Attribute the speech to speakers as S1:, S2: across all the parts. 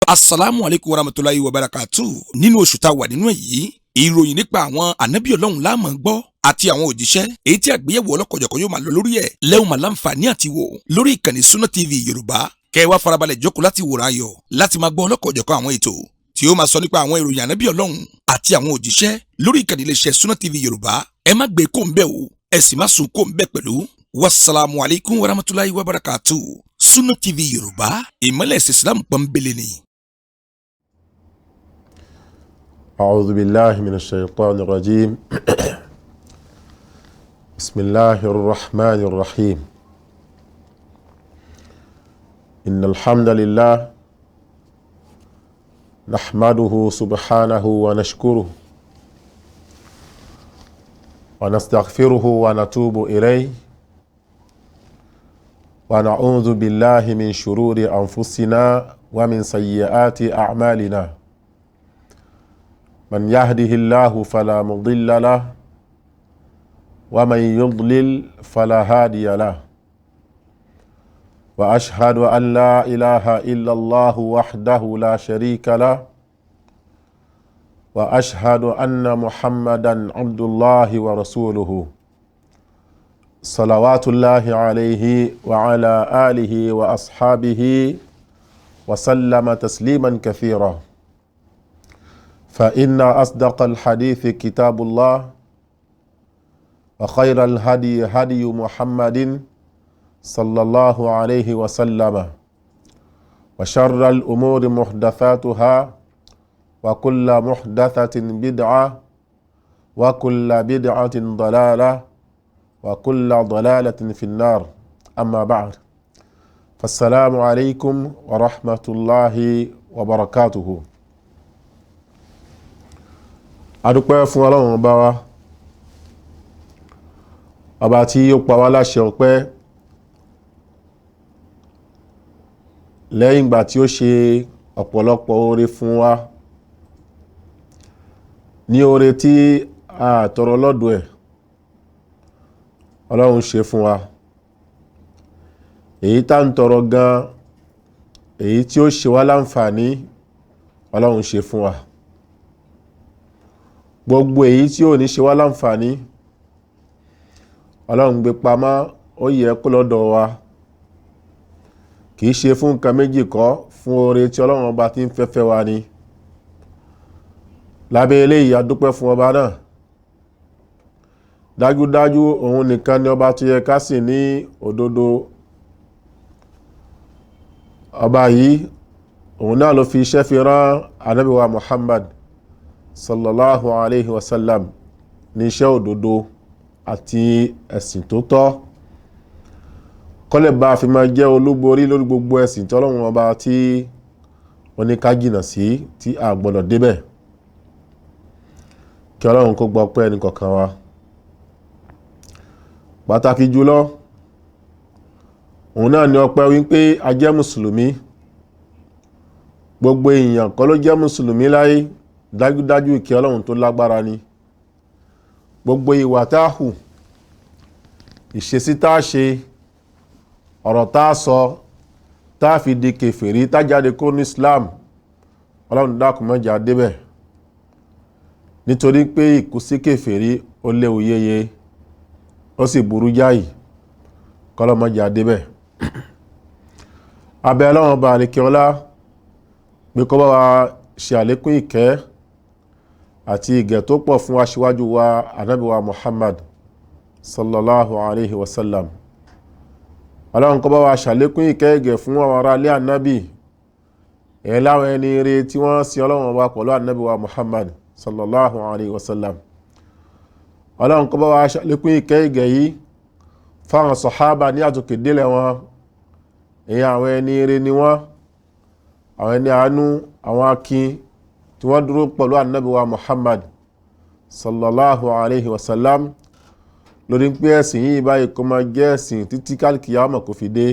S1: Asalaamu aleykum warahmatulahi wabarakatu. Nínú oṣù tá a wà nínú ẹ̀ yìí, ìròyìn nípa àwọn ànábì Ọlọ́run la máa gbọ́ àti àwọn òjíṣẹ́, èyí tí àgbéyẹ̀wò ọlọ́kọ̀jọ̀kọ̀ yóò máa lọ lórí ẹ̀ lẹ́hùn máa láǹfààní àti wò lórí ìkànnì Sunna TV Yorùbá. Kẹ́ ẹ wá farabalẹ̀ jókòó láti wòran ayọ̀ láti máa gbọ́ ọlọ́kọ̀jọ̀kọ̀ àwọn ètò tí ó máa sọ nípa àwọn ìròyìn ànábì Ọlọ́run àti àwọn òjíṣẹ́ lórí ìkànnì iléeṣẹ́ Sunna TV Yorùbá. Ẹ má gbé kó ń bẹ̀ o, ẹ sì má sùn kó ń bẹ̀ pẹ̀lú. Wasalaamu aleykum warahmatulahi wabarakatu. Sunna TV Yorùbá, ìmọ̀lẹ̀ ẹ̀sìn Islam pọ́nbélé ni.
S2: أعوذ بالله من الشيطان الرجيم. بسم الله الرحمن الرحيم. إن الحمد لله نحمده سبحانه ونشكره ونستغفره ونتوب إليه، ونعوذ بالله من شرور أنفسنا ومن سيئات أعمالنا. من يهده الله فلا مضل له، ومن يضلل فلا هادي له، واشهد ان لا اله الا الله وحده لا شريك له، واشهد ان محمدا عبد الله ورسوله، صلوات الله عليه وعلى اله واصحابه وسلم تسليما كثيرا. فإن أصدق الحديث كتاب الله، وخير الهدي هدي محمد صلى الله عليه وسلم، وشر الأمور محدثاتها، وكل محدثة بدعة، وكل بدعة ضلالة، وكل ضلالة في النار. أما بعد، فالسلام عليكم ورحمة الله وبركاته. Adúpẹ́ fún Ọlọ́run ọba wa, ọba tí ó pa wá láṣẹ ọpẹ́ lẹ́yìn ìgbà tí ó ṣe ọ̀pọ̀lọpọ̀ oore fún wa, ní oore tí a tọrọ lọ́dọ̀ ẹ̀, Ọlọ́run ṣe fún wa. Èyí tá ń tọrọ gan, èyí tí ó ṣe wá láǹfààní, Ọlọ́run ṣe fún wa. Gbogbo èyí tí ò ní ṣe wá láǹfààní, Ọlọ́run gbé pamọ́, ó yẹ kó lọ́dọ̀ wa. Kìí ṣe fún nǹkan méjì kọ́, fún oore tí Ọlọ́run ọba ti ń fẹ́fẹ́ wa ni. Lábẹ́ eléyìí, a dúpẹ́ fún ọba náà. Dájúdájú òun nìkan ni ọba tó yẹ ká sì ní òdodo. Ọba yìí, òun náà ló fi iṣẹ́ fi rán Ànábì wa Muhammad sallallahu alayhi wa sallam ní iṣẹ́ òdodo àti ẹ̀sìn tó tọ́, kọ́lẹ̀ bá fi máa jẹ́ olúborí lórí gbogbo ẹ̀sìn tí Ọlọ́run ọba tí wọ́n ní ká jìnà sí, tí a gbọ́dọ̀ débẹ̀. Kí Ọlọ́run kó gbọ́ pé ẹnì kọ̀ọ̀kan wa, pàtàkì jùlọ òun náà ni ọpẹ́ wípé a jẹ́ mùsùlùmí. Gbogbo èèyàn kọ́ ló jẹ́ mùsùlùmí láyé. Dájúdájú ìkẹ́ Ọlọ́run tó lágbára ni. Gbogbo ìwà tá a hù, ìṣesí tá a ṣe, ọ̀rọ̀ tá a sọ, tá a fi di kèfèrí, tá a jáde kó ní Islam, Ọlọ́run dákun má jẹ́ a débẹ̀, nítorí pé ìkú sí kèfèrí ó léwu yéye, ó sì burú jáì. Kọ́lọ́ má jẹ́ a débẹ̀. Abẹ́ Ọlọ́run ọba àlekè ọlá pé kó bá wa ṣe àlékún ìkẹ́ àti ìgẹ̀ tó pọ̀ fún aṣíwájú wa Ànábì wa Muhammad sallallahu alayhi wa sallam. Ọlọ́run kó bá wa ṣàlékún ìkẹ́ ìgẹ̀ fún àwọn ará ilé Ànábì ẹ̀ láwọn ẹni ire tí wọ́n sin Ọlọ́run ọba pẹ̀lú Ànábì wa Muhammad sallallahu alayhi wa sallam. Ọlọ́run kó bá wa ṣàlékún ìkẹ́ ìgẹ̀ yìí fáwọn sọ̀hábà ní àtòkè délẹ̀ wọn. Èyí àwọn ẹni ire ni wọ́n, àwọn ẹni àánú, àwọn akin tí wọ́n dúró pẹ̀lú Ànábì wa Muhammad sallallahu alayhi wa sallam lórí pé ẹ̀sìn yìí báyìí kó máa jẹ́ ẹ̀sìn títí kálíkìyámà kò fi dé.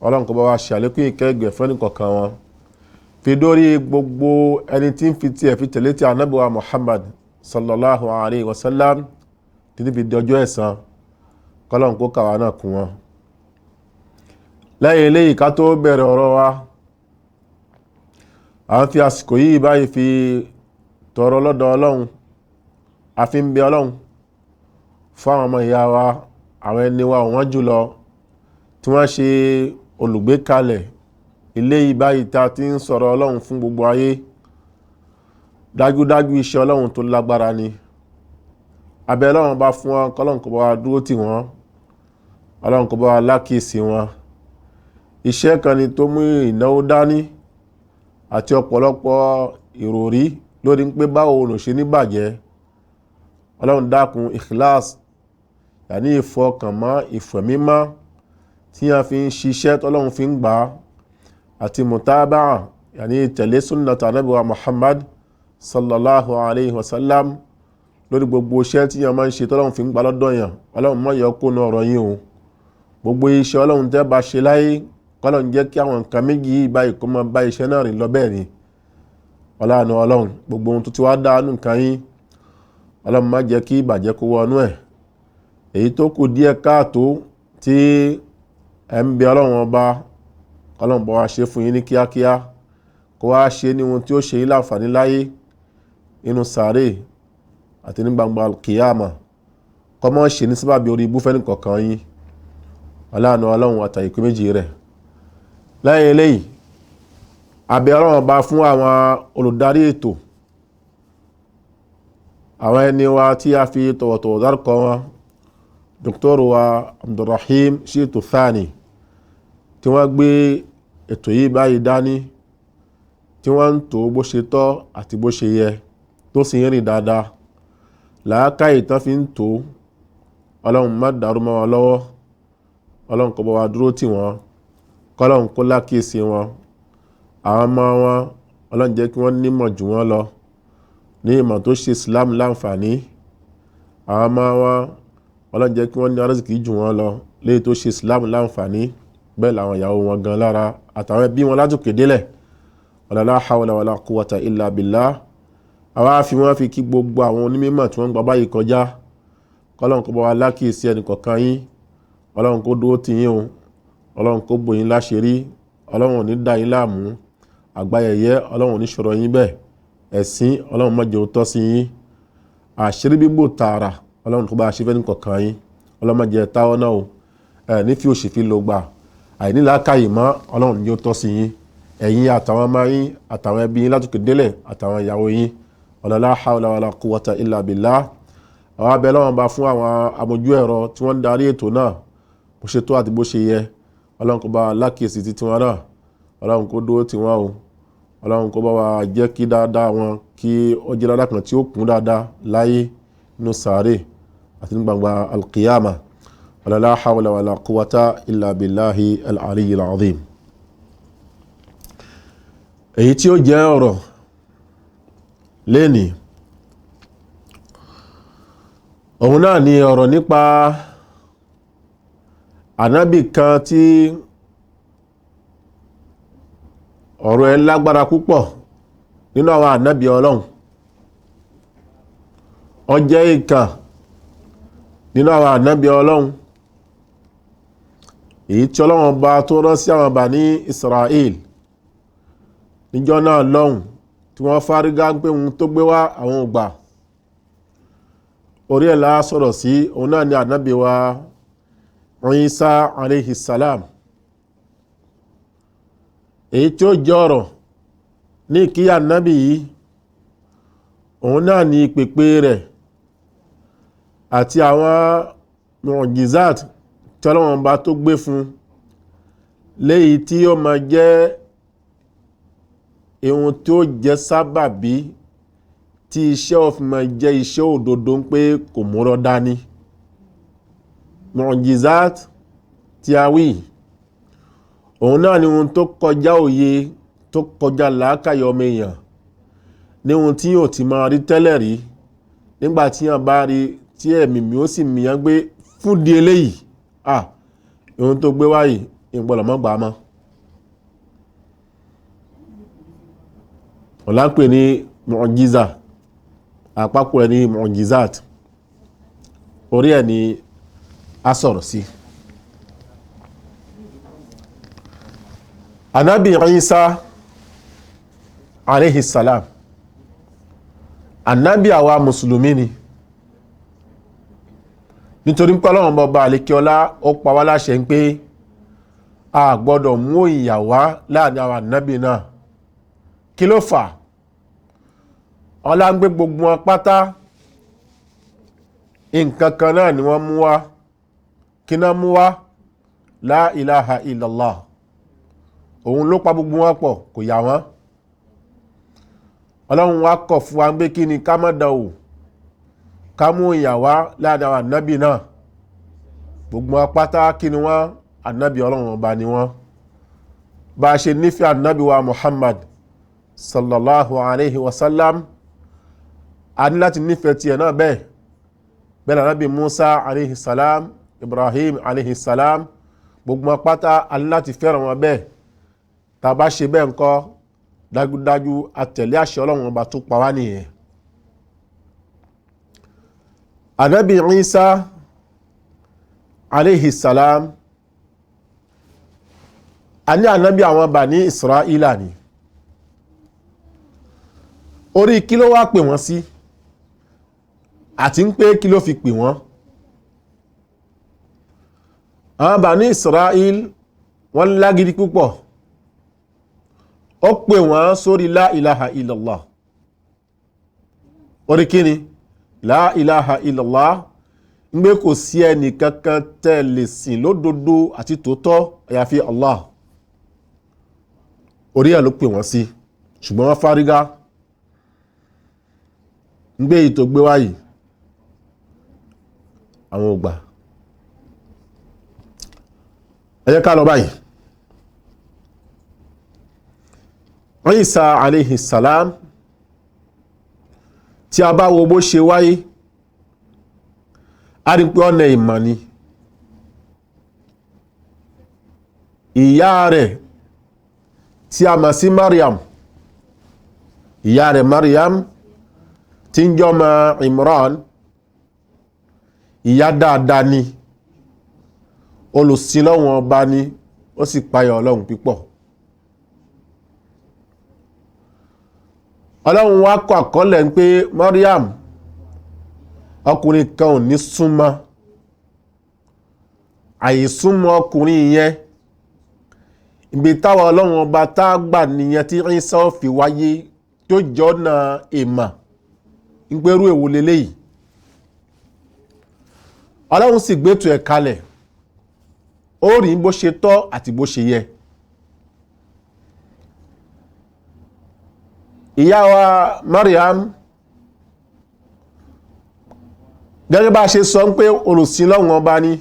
S2: Ọlọ́run kó bá wa ṣe àlékún ìkẹ́ ìgẹ̀ fún ẹnìkọ̀ọ̀kan wọn, fi dórí gbogbo ẹni tí ń fi tiẹ̀ fi tẹ̀lé ti Ànábì wa Muhammad sallallahu alayhi wa sallam títí fi di ọjọ́ ẹ̀san. Kọ́lọ́run kó kàwá náà kún wọn. Lẹ́yìn eléyìí, ká tó bẹ̀rẹ̀ ọ̀rọ̀ wa, À ń fi àsìkò yìí báyìí fi tọrọ lọ́dọ̀ Ọlọ́run, a fi ń bẹ Ọlọ́run fún àwọn ọmọ ìyá wa, àwọn ẹni wa wọ́n jùlọ tí wọ́n ṣe olùgbékalẹ̀ ilé yìí báyìí tá a ti ń sọ̀rọ̀ Ọlọ́run fún gbogbo ayé. Dájúdájú iṣẹ́ Ọlọ́run tó lágbára ni. Abẹ́ Ọlọ́run bá fún wọn, kọ́lọ́run kó bá wa dúró tì wọ́n, Ọlọ́run kó bá wa lákìsí wọn. Iṣẹ́ kan ni tó mú ìnáwó dání àti ọ̀pọ̀lọpọ̀ ìròrí lórí pé báwo ló ṣe ní bàjẹ́. Ọlọ́run dákun, ikhlas, yàní ìfọkànmọ́, ìfẹ̀mímọ́ tí a fi ń ṣiṣẹ́ tọ́lọ́run fi ń gbà á, àti mutaba'a, yàní ìtẹ̀lé sunnata Ànábì wa Muhammad sallallahu alayhi wa sallam lórí gbogbo iṣẹ́ tí a máa ń ṣe tọ́lọ́run fi ń gbà lọ́dọ̀ yàn. Ọlọ́run má yọ kó nu ọ̀rọ̀ yín o. Gbogbo iṣẹ́ Ọlọ́run tẹ́ bá ṣe láyé, kọ́lọ́run jẹ́ kí àwọn nǹkan méjì yìí báyìí kó máa bá iṣẹ́ náà rìn lọ bẹ́ẹ̀ ni. Ọlọ́run Ọlọ́run gbogbo ohun tó ti wá dánú nǹkan yín, Ọlọ́run má jẹ́ kí ìbàjẹ́ kó wọnú ẹ̀. Èyí tó kù díẹ̀ káàtó tí ẹ̀ ń bẹ Ọlọ́run ọba, Ọlọ́run bá wa ṣe fún yín ní kíákíá, kó wá ṣe ní ohun tí ó ṣe yín láǹfààní láyé, nínú sàárè àti ní gbangba kìyàmà, kó má ṣe ní sábàbí orí ibú fẹ́ni kọ̀ọ̀kan yín. Ọlọ́run Ọlọ́run àtàyèkú méjì rẹ̀. Lẹ́yìn eléyìí, a bẹ̀ Ọlọ́run ọba fún àwọn olùdarí ètò, àwọn ẹni wa tí a fi tọ̀wọ̀tọ̀wọ̀ dárúkọ wọn, Dr. wa Abdulrahim Shitu Thani, tí wọ́n gbé ètò yìí báyìí dání, tí wọ́n ń tò bó ṣe tọ́ àti bó ṣe yẹ, tó sì ń rìn dáadáa. Làákàyè tán fi ń tò, Ọlọ́run má dàrú mọ́ wọn lọ́wọ́. Ọlọ́run kó bá wa dúró tì wọ́n, kọ́lọ́run kó lákìsí wọn. Àwọn ọmọ wọn, Ọlọ́run jẹ́ kí wọ́n nímọ̀ jù wọ́n lọ, ní ìmọ̀ tó ṣe Islam láǹfààní. Àwọn ọmọ wọn, Ọlọ́run jẹ́ kí wọ́n ní arísìkí jù wọ́n lọ, léyìí tó ṣe Islam láǹfààní. Bẹ́ẹ̀ làwọn ìyàwó wọn gan lára àtàwọn ẹbí wọn látòkè délẹ̀. La hawla wala quwwata illa billah. Àwa fi wọ́n fi kí gbogbo àwọn onímọ̀ tí wọ́n ń gba báyìí kọjá. Kọ́lọ́run kó bá wa lákìsí ẹnì kọ̀ọ̀kan yín. Ọlọ́run kó dúró tì yín o. Ọlọ́run kó bò yín láṣìírí. Ọlọ́run ò ní dà yín láàmú. Àgbáyẹyẹ Ọlọ́run ò ní ṣọ̀rọ̀ yín bẹ́ẹ̀. Ẹ̀sín Ọlọ́run má jẹ́ ó tọ́ sí yín. Àṣírí bíbò tààrà Ọlọ́run kó bá a ṣe fẹ́ ní kọ̀ọ̀kan yín. Ọlọ́run má jẹ́ táwọ́ náà o. Ẹ̀ ní fi òṣì fi lo gbà. Àìní làákàyè mọ́ Ọlọ́run ní ó tọ́ sí yín. Ẹ̀yin àtàwọn ọmọ yín, àtàwọn ẹbí yín látòkè délẹ̀, àtàwọn ìyàwó yín. La hawla wala quwwata illa billah. Àwọn abẹ́ Ọlọ́run bá fún àwọn amójú ẹ̀rọ tí wọ́n ń darí ètò náà bó ṣe tó àti bó ṣe yẹ. Ọlọ́run kó bá wa lákìyèsí títí wọn náà. Ọlọ́run kó dúró tì wọ́n o. Ọlọ́run kó bá wa jẹ́ kí dáadáa wọn kí ó jẹ́ dáadáa kan tí ó kún dáadáa láyé, nínú sàárè àti ní gbangba alqiyama. La hawla wala quwwata illa billahi al-aliyyil azim. Èyí tí ó jẹ́ ọ̀rọ̀ lénìí, òun náà ni ọ̀rọ̀ nípa ànábì kan tí ọ̀rọ̀ ẹ̀ lágbára púpọ̀ nínú àwọn ànábì Ọlọ́run. Ó jẹ́ ìkan nínú àwọn ànábì Ọlọ́run èyí tí Ọlọ́run bá tó rán sí àwọn Bani Israel níjọ́ náà lọ́hùn, tí wọ́n fárígá pé ohun tó gbé wá àwọn ò gbà. Orí ẹ̀ la sọ̀rọ̀ sí, òun náà ni ànábì wa Isa alayhi salam. Èyí tí ó jẹ́ ọ̀rọ̀ ní ìkíyà ànábì yìí, òun náà ni ìpèpè rẹ̀ àti àwọn mu'jizat tí Ọlọ́run bá tó gbé fún, léyìí tí ó máa jẹ́ ohun tí ó jẹ́ sábàbí tí iṣẹ́ òfin máa jẹ́ iṣẹ́ òdodo ń pé kò múrọ́ dání. Mu'jizat tí a wí, òun náà ni ohun tó kọjá òye, tó kọjá làákàyè ọmọ èèyàn, ní ohun tí yóò ti máa rí tẹ́lẹ̀ rí. Nígbà tí yàn bá rí tí ẹ̀mí mi ó sì mìíràn gbé fún di eléyìí, ohun tó gbé wáyìí ìgbọ́lọ̀ mọ́ gbà á mọ́. Ọ̀la ń pè ní mu'jiza, àpapọ̀ ẹ̀ ní mu'jizat. Orí ẹ̀ ni a sọ̀rọ̀ sí. Ànábì Isa alayhi salam, ànábì àwa mùsùlùmí ni, nítorí pé Ọlọ́run bọba àlékiọlá ó pa wá láṣẹ ń pé a gbọ́dọ̀ mú ìyà wá láàrin àwọn ànábì náà. Kí ló fà? Ọlá ń gbé gbogbo wọn pátá, nǹkan kan náà ni wọ́n mú wá. Kí náà mú wá? La ilaha illallah. Òun ló pa gbogbo wọn pọ̀, kò yà wọ́n. Ọlọ́run wá kọ̀ fún wa ń gbé kí ni ká má dán wò, ká mú ìyà wá láàrin àwọn ànábì náà. Gbogbo wọn pátá kí ni wọ́n? Ànábì Ọlọ́run ọba ni wọ́n. Bá a ṣe nífẹ̀ẹ́ ànábì wa Muhammad sallallahu alayhi wa sallam, a ní láti nífẹ̀ẹ́ tiẹ̀ náà bẹ́ẹ̀. Bẹ́ẹ̀ ànábì Musa alayhi salam, Ibrahim alayhi salam, gbogbo wọn pátá a ní láti fẹ́ràn wọn bẹ́ẹ̀. Tá a bá ṣe bẹ́ẹ̀ ńkọ́, dájúdájú àtẹ̀lé àṣẹ Ọlọ́run ọba tó pa wá nìyẹn. Ànábì Isa alayhi salam, a ní ànábì àwọn Bani Israila ni. Orí kí ló wá pè wọ́n sí, àti ń pé kí ló fi pè wọ́n? Àwọn Bani Israil wọ́n lágídí púpọ̀. Ó pè wọ́n sórí la ilaha illallah. Orí kí ni? La ilaha illallah, ń gbé kò sí ẹnì kankan tẹ́ lè sìn lódodo àti tòótọ́ àyàfi Allah. Orí ẹ̀ ló pè wọ́n sí, ṣùgbọ́n wọ́n fárígá. Ń gbé èyí tó gbé wáyìí, àwọn ò gbà. Ẹ jẹ́ ká lọ báyìí. Isa alayhi salam, tí a bá wo bó ṣe wáyé, a rí pé ọ̀nà ìmọ̀ ni. Ìyá rẹ̀ tí a mọ̀ sí Mariam, ìyá rẹ̀ Mariam tí ń jọmọ Imran, ìyá dáadáa ni, olùsìnlọ́wọ̀n ọba ni, ó sì payọ̀ Ọlọ́run pípọ̀. Ọlọ́run wá kọ àkọọ́lẹ̀ ń pé Mariam, ọkùnrin kan ò ní súnmọ́. Àìsúnmọ́ ọkùnrin yẹn, ibi táwọn Ọlọ́run ọba tá gbà nìyẹn tí Ìsá ó fi wáyé, tó jọ́nà èèmà ń gbérú èwo leléyìí. Ọlọ́run sì gbétò ẹ̀ kalẹ̀, ó rí bó ṣe tọ́ àti bó ṣe yẹ. Ìyá wa Mariam, gẹ́gẹ́ bá ṣe sọ pé olùsìnlọ́hun ọba ni,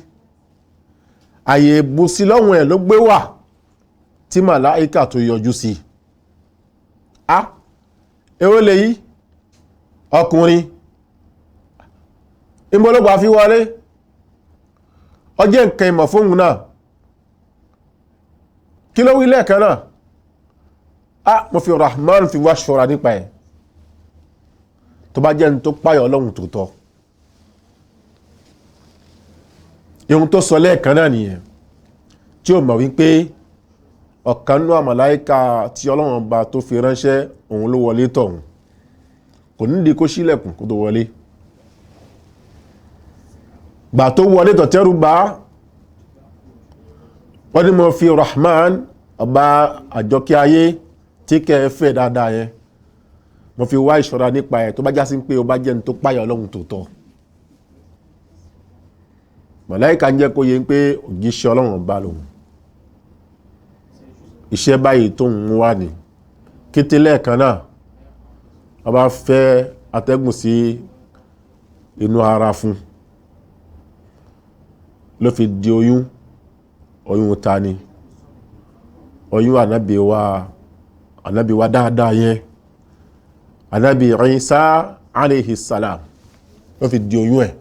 S2: àyè ìbùsìnlọ́hun ẹ̀ ló gbé wà tí màláíkà tó yọjú sí. A èwo lèyí? Ọkùnrin ìmọ̀lọ́gbà fi wọlé, ọjẹ́ nǹkan ìmọ̀ fóun náà. Kí ló wí lẹ́ẹ̀kan náà? A mo fi Rahman fi wá ṣọ́ra nípa ẹ̀, tó bá jẹ́ ní tó páyọ̀ Ọlọ́run tòótọ́. Ihun tó sọ lẹ́ẹ̀kan náà nìyẹn, tí ó mọ̀ wípé ọ̀kan nú àmàláíkà tí Ọlọ́run ọba tó fi ránṣẹ́ òun ló wọlé tọ̀hún. Kò nídìí kó ṣílẹ̀kùn kó tó wọlé. Gbà tó wọlé tọ̀tẹ́rù bá, wọ́n ní mo fi Rahman ọba àjọkẹ́ ayé tí kẹ́ fẹ́ dáadáa yẹn, mo fi wá ìṣọ́ra nípa ẹ̀, tó bá jásí pé o bá jẹ́ ní tó páyà Ọlọ́run tòótọ́. Màláíkà ń jẹ́ kó yé pé òjíṣẹ́ Ọlọ́run ọba lòun, iṣẹ́ báyìí tó ń wá ní kété. Lẹ́ẹ̀kan náà wọ́n bá fẹ́ atẹ́gùn sí inú ara fún, ló fi di oyún. Oyún ta ni? Oyún ànábì wa, ànábì wa dáadáa yẹn, ànábì Isa alayhi salam, ló fi di oyún ẹ̀.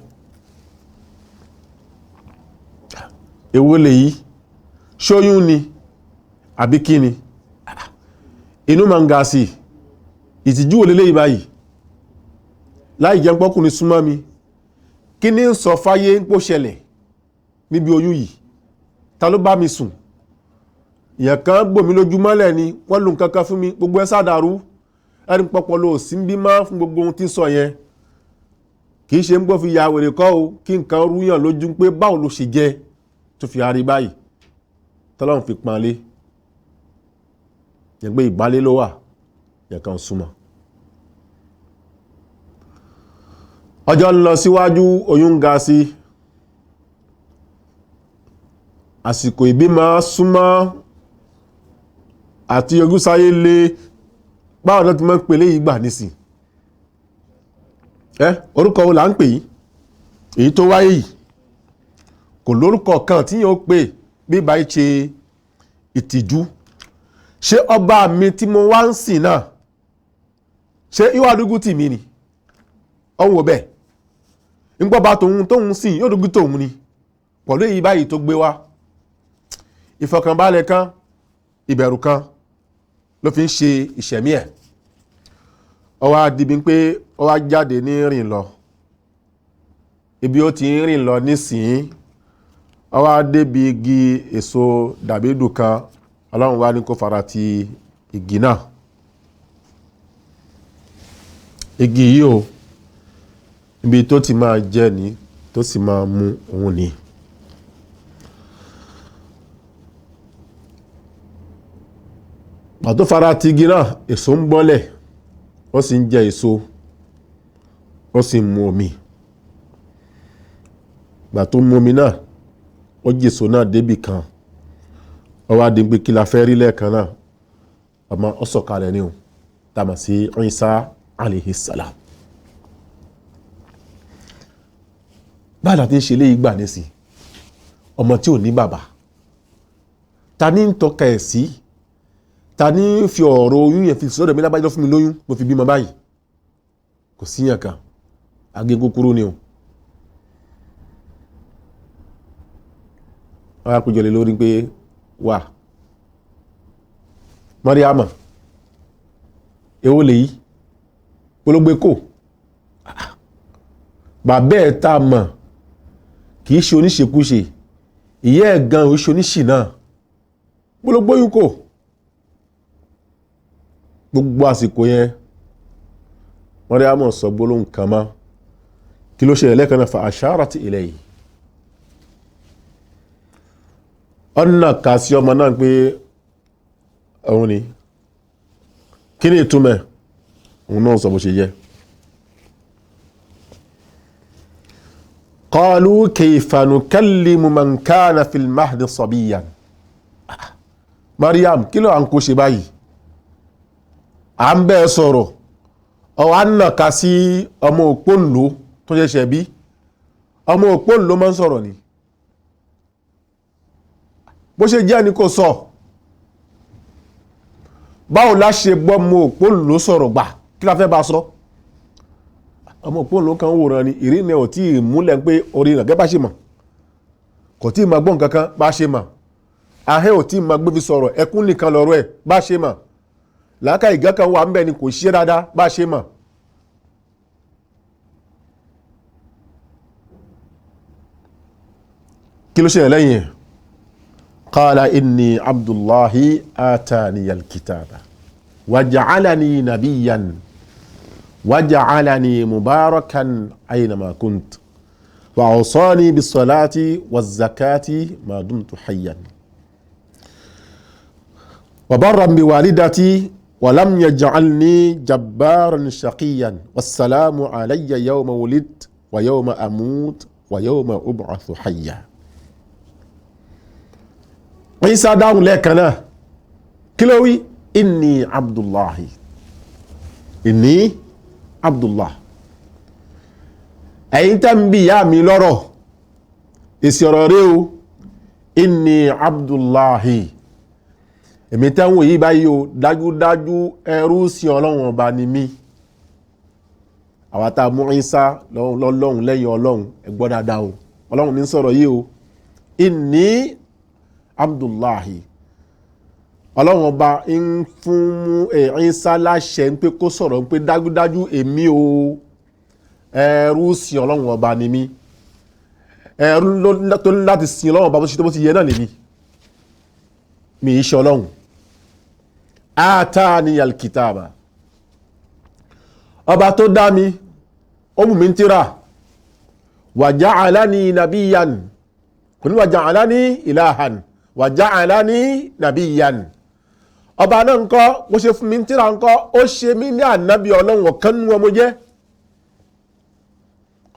S2: Èwo lèyí? Ṣóyún ni àbí kí ni? Inú ma ń ga sí. Ìtìjú wò lélẹ́yìí báyìí? Láì jẹ́ pọ́kùnrin súnmọ́ mi, kí ní ń sọ fáyé ń pò ṣẹlẹ̀ níbi oyún yìí? Ta ló bá mi sùn? Ìyẹn kan gbòmí lójúmọ́lẹ̀ ni, wọ́n lu nǹkan kan fún mi, gbogbo ẹ sádàrú. Ẹni pọpọlọ ò sí ń bí má fún gbogbo ohun tí ń sọ yẹn. Kì í ṣe ń gbọ́ fi ya wèrè kọ́ o, kí nǹkan rúyàn lójú pé báwo ló ṣe jẹ́ tó fi arí báyìí tọ́lọ́run fi pọ́nlé. Yẹn pé ìbálé ló wà, yẹn kan súnmọ́. Ọjọ́ ń lọ síwájú, oyún ń ga sí, àsìkò ìbímọ súnmọ́ àti ogúnsáyé lé. Báwọn náà ti máa ń pè léyìí gbà nísìn? Orúkọ wo là ń pè yìí? Èyí tó wáyé yìí kò lórúkọ kan tí yóò pè bí báyìí ṣe ìtìjú. Ṣé ọba mi tí mo wá ń sìn náà, ṣé ìwà dúgú tì mí ni? Ọ̀hún wò bẹ́ẹ̀ ńgbọ́ba tòun tóun sìn yóò dúgú tòun ni pẹ̀lú èyí báyìí tó gbé wá. Ìfọ̀kànbalẹ̀ kan, ìbẹ̀rù kan ló fi ń ṣe ìṣẹ̀mí ẹ̀. Ó wá di bí pé ó wá jáde ní rìn lọ. Ibi ó ti ń rìn lọ nísìnyí, ó wá débi igi èso dàbídù kan. Ọlọ́run wá ní kó fara ti igi náà. Igi yìí o, ibi tó ti máa jẹ ní tó sì máa mu òun ni. Pàtó fara ti igi náà, èso ń bọ́lẹ̀, ó sì ń jẹ èso, ó sì ń mu omi. Gbà tó mu omi náà, ó jẹ èso náà débì kan. Ó wá di pé kí la fẹ́ rí lẹ́ẹ̀kan náà, ọmọ ó sọ̀kalẹ̀ ni o, tá a mọ̀ sí Isa alayhi salam. Báyìí la ti ń ṣe léyìí gbà nísìn? Ọmọ tí ò ní bàbá, ta ní ń tọ́ka ẹ̀ sí? Ta ní ń fi ọ̀rọ̀ oyún yẹn fi sọ́dọ̀ mi lábájọ́ fún mi lóyún mo fi bímọ báyìí? Kò sí yàn kan, agé kúkúrú ni o. Wọ́n á péjọ lé lórí pé wà Mariama, èwo lèyí pológbé kò bàbá ẹ̀ tá a mọ̀ kì í ṣe oníṣekúṣe, ìyá ẹ̀ gan ò ṣe oníṣìnà, pológbóyún kò. Gbogbo àsìkò yẹn Mariama sọ gbólóhùn kan mọ́. Kí ló ṣẹlẹ̀ lẹ́ẹ̀kan náà? Fa asharat ilayhi, ọ̀nà kà sí ọmọ náà pé òun ni. Kí ni ìtumọ̀? Òun náà sọ bó ṣe jẹ́. Qalu kayfa nukallimu man kana fil mahdi sabiyyan. Mariam, kí ló à ń kó ṣe báyìí? À ń bẹ́ẹ̀ sọ̀rọ̀, ọ̀wá ń nàka sí ọmọ òpónlò tó ṣẹ̀ṣẹ̀ bí. Ọmọ òpónlò máa ń sọ̀rọ̀ ni. Bó ṣe jẹ́ ni kò sọ. Báwo la ṣe gbọ́ ọmọ òpónlò sọ̀rọ̀ gbà? Kí la fẹ́ bá sọ? Ọmọ òpónlò kan wòran ni, ìrìnà ò tí ì múlẹ̀ pé orí rẹ̀ gẹ́gẹ́ bá ṣe mọ̀, kò tí ì máa gbọ́ nǹkan kan bá ṣe mọ̀, ahẹ́ ò tí ì máa gbé fi sọ̀rọ̀, ẹkún nìkan lọ́rọ̀ ẹ̀ bá ṣe mọ̀, làákà ìgá kan wà ń bẹ̀ ni kò ṣe dáadáa bá ṣe mọ̀. Kí ló ṣẹlẹ̀ lẹ́yìn ẹ̀? Qala inni abdullahi atani alkitaba waja'alani nabiyyan waja'alani mubarakan aynama kunt wa awsani bis-salati waz-zakati ma dumtu hayyan wa barran biwalidati wa lam yaj'alni jabbaran shaqiyyan wassalamu alayya yawma wulidtu wa yawma amut wa yawma ub'athu hayya. Isa dáhùn lẹ́ẹ̀kan náà, kí ló wí? Inni abdullahi, inni abdullah. Ẹ̀yin tẹ́ ń bi ìyá mi lọ́rọ̀, èsì ọ̀rọ̀ rẹ o. Inni abdullahi, èmi tẹ́ ń wò yí báyìí o, dájúdájú ẹrú sí Ọlọ́run ọba ni mí. Àwa tá a mú Isa lọ́lọ́run lẹ́yìn Ọlọ́run, ẹ gbọ́ dáadáa o, Ọlọ́run ní sọ̀rọ̀ yìí o. Inni abdullahi, Ọlọ́run ọba ń fún Ìsá láṣẹ ń pé kó sọ̀rọ̀ ń pé dájúdájú èmi o, ẹrú sin Ọlọ́run ọba ni mí, ẹrú tó ní láti sin Ọlọ́run ọba bó ṣe tó bó ti yẹ náà lèmi, mi í ṣe Ọlọ́run. Atani alkitaba, Ọba tó dá mi, ó mú mi ń tírà. Wa ja'alani nabiyyan, kò ní wa ja'alani ilahan, wa ja'alani nabiyyan. Ọba náà ńkọ́, bó ṣe fún mi ń tírà ńkọ́, ó ṣe mí ní ànábì Ọlọ́run, ọ̀kan nínú ọmọ jẹ́.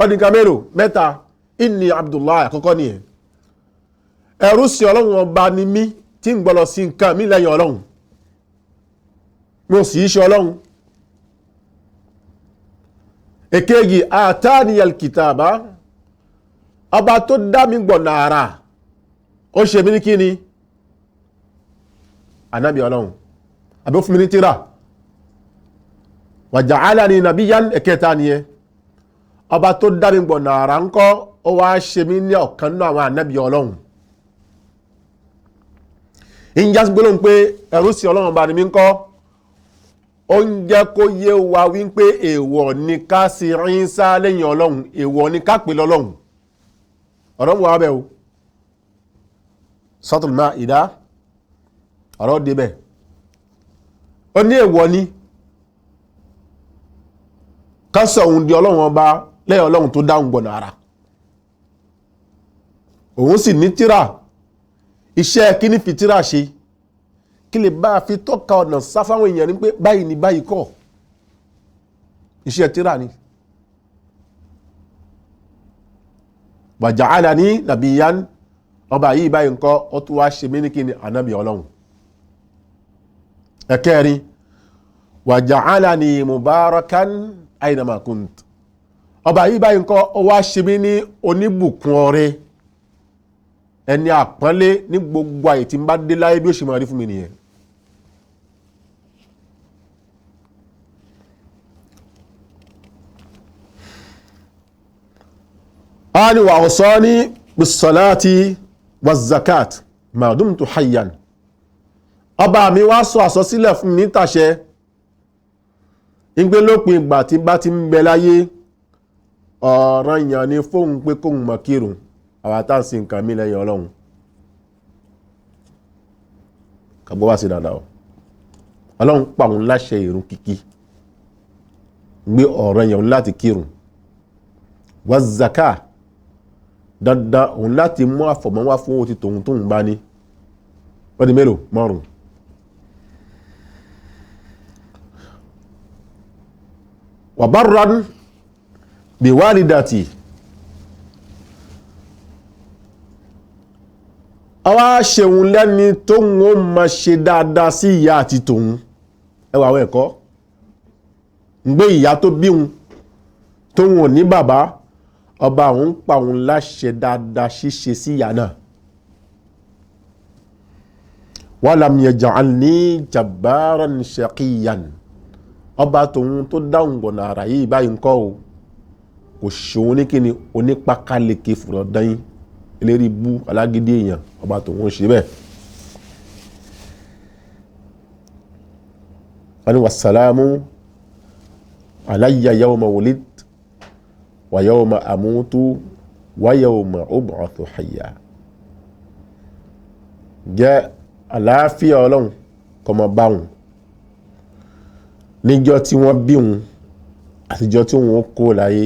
S2: Ọdún mélòó? Mẹ́ta. Inni Abdullahi àkọ́kọ́ nìyẹn. Ẹrú sí Ọlọ́run ọba ni mí tí ń gbọ́lọ̀ sí nǹkan mi lẹ́yìn Ọlọ́run, mo sì í ṣe Ọlọ́run. Èkejì, àtàníyàn kìtàbá, ọba tó dá mi gbọ̀nà àrà, ó ṣe mí ní kíni? Ànábì Ọlọ́run, àbí ó fún mi ní tírà. Wa ja'alani nabiyyan, ẹ̀kẹta nìyẹn. Ọba tó dá mi gbọ̀nà àrà ńkọ́, ó wá ṣe mí ní ọ̀kan nínú àwọn ànábì Ọlọ́run. Ìjà gbólóhùn pé ẹrú sí Ọlọ́run ọba ni mí ńkọ́, ó ń jẹ́ kó yé wa wípé èèwọ̀ ni ká sí Ìsá lẹ́yìn Ọlọ́run, èèwọ̀ ni ká pè lọ́lọ́run. Ọ̀rọ̀ wà bẹ́ẹ̀ o, Suratul Maida ọ̀rọ̀ débẹ̀. Ó ní èèwọ̀ ni ká sọ òun di Ọlọ́run ọba lẹ́yìn Ọlọ́run tó dáhùn gbọ̀nà ara. Òun sì ní tírà. Iṣẹ́ kí ní fi tírà ṣe? Kí lè bá fi tọ́ka ọ̀nà sáfáwọn èèyàn ní pé báyìí ni báyìí kọ́. Iṣẹ́ tírà ni. Wa ja'alani nabiyyan, ọba yìí báyìí ńkọ́, ó tún wá ṣe mí ní kí ni? Ànábì Ọlọ́run. Ẹ̀kẹrin, wa ja'alani mubarakan aynama kunt, ọba yìí báyìí ńkọ́, ó wá ṣe mí ní oníbùkún ọrẹ, ẹni àpọ́nlé ní gbogbo àyè tí ń bá dé láyé, bí ó ṣe máa rí fún mi nìyẹn. A ní wa awsani bis-salati waz-zakat ma dumtu hayyan. Ọba mi wá sọ àsọsílẹ̀ fún mi nítàṣẹ ìgbé lópin ìgbà tí bá ti ń bẹ láyé, ọ̀ranyàn ni fóun pé kóun mọ̀ kírun. Àwọn tá ń sin nǹkan mí lẹ́yìn Ọlọ́run, kàgbọ́ wá sí dáadáa o. Ọlọ́run pa òun láṣẹ ìrun kíkí, gbé ọ̀ranyàn láti kírun. Wá zaka, dandan òun láti mú àfọ̀mọ́ wá fún òtí tòun tóun bá ní. Ó di mélòó? Márùn. Wa barran bi walidati, àwa ṣeun lẹ́ni tóun ó ma ṣe dáadáa sí ìyá àti tòun. Ẹwà àwọn ẹ̀kọ́ ń gbé ìyá tó bíhun tóun ò ní bàbá, ọba òun ń pa òun láṣẹ dáadáa ṣíṣe sí ìyá náà. Walam yaj'alni jabbaran shaqiyyan, ọba tòun tó dáhùn gbọ̀nà àrà yìí báyìí ńkọ́ o, kò ṣòun ní kíni onípakaleke fùrọ̀ dányín eléri bú alágídí èèyàn, ọba tòun ṣe bẹ́ẹ̀. Wọ́n ní wàsálàmù alayya yawma wulidtu wa yawma amutu wa yawma ub'athu hayya. Jẹ́ àlàáfíà Ọlọ́run kó máa bá wọn níjọ́ tí wọ́n bí wọn, àtijọ́ tí wọ́n kó láyé,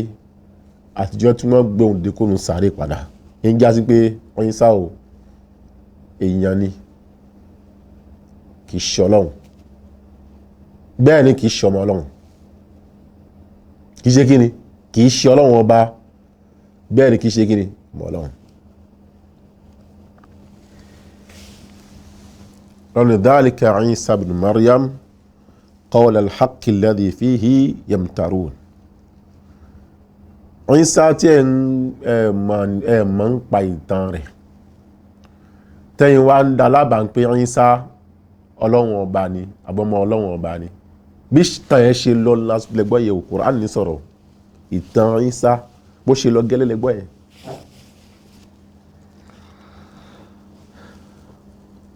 S2: àtijọ́ tí wọ́n gbé òun dékòrò sáré padà. Ń já sí pé wọ́n ń sá o, èèyàn ni, kì í ṣe Ọlọ́run, bẹ́ẹ̀ ni kì í ṣe ọmọ Ọlọ́run, kì í ṣe kíni, kì í ṣe Ọlọ́run ọba, bẹ́ẹ̀ ni kì í ṣe kíni, ọmọ Ọlọ́run. Lọ́nà dhalika Isa ibn Maryam qawla al-haqqi alladhi fihi yamtarun. Ìsá tí ẹ mọ̀ ń pa ìtàn rẹ̀, tẹ́yìn wá ń da lábàá ń pé Ìsá Ọlọ́run ọba ni, àbọ̀mọ Ọlọ́run ọba ni. Bí ìtàn yẹn ṣe lọ lẹ́gbọ́ yẹ, Kùránì ní sọ̀rọ̀ ìtàn Ìsá bó ṣe lọ gẹ́lẹ́ lẹ́gbọ́ yẹn.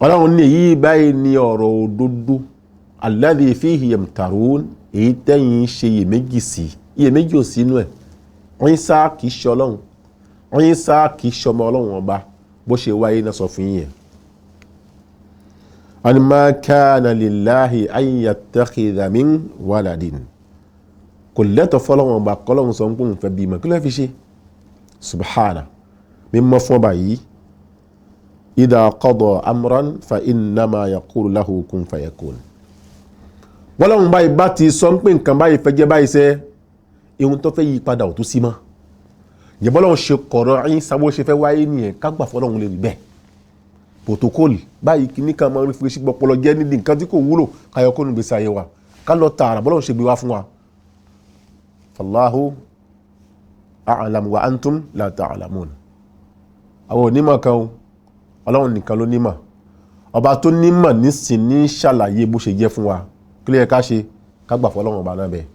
S2: Ọlọ́run ní èyí báyìí ní ọ̀rọ̀ òdodo alladhi fihi yamtarun, èyí tẹ́yìn ṣe iyèméjì sí, iyèméjì ò sínú ẹ̀. Ìsá kì í ṣe Ọlọ́run, Ìsá kì í ṣe ọmọ Ọlọ́run ọba, bó ṣe wáyé náà sọ fún yín yẹn. An ma kana lillahi an yattakhidha min waladin, Kò lẹ́tọ̀ fọlọ́run ọba kọ́lọ́run sọ pé òun fẹ́ bímọ, kí ló fi ṣe? Subhana, mímọ́ fún ọba yìí. Idha qada amran fa innama yaqulu lahu kun fayakun. Bọ́lọ́run báyìí bá ti sọ pé nǹkan báyìí fẹ́ jẹ́ báyìí sẹ́, ihun tó fẹ́ yí padà ò tún sí mọ́. Ǹjẹ́ bọ́lọ́run ṣe kọ̀rọ̀ ẹ̀yìn sábó ṣe fẹ́ wáyé nìyẹn, ká gbà fọlọ́run lè rí bẹ́ẹ̀. Protocol báyìí kìíní kan máa ń fi ṣe gbọpọlọ jẹ́ nídìí nǹkan tí kò wúlò káyọ̀ kó nu gbèsè ayé wa, ká lọ tààrà bọ́lọ́run ṣe gbé wá fún wa. Fallahu a'lam wa antum la ta'lamun. Àwọn onímọ̀ kan o, Ọlọ́run nìkan ló nímọ̀. Ọba tó nímọ̀ nísìn ní ṣàlàyé bó ṣe jẹ́ fún wa. Kí ló yẹ ká ṣe? Ká gbà fọlọ́run ọba náà bẹ́ẹ̀.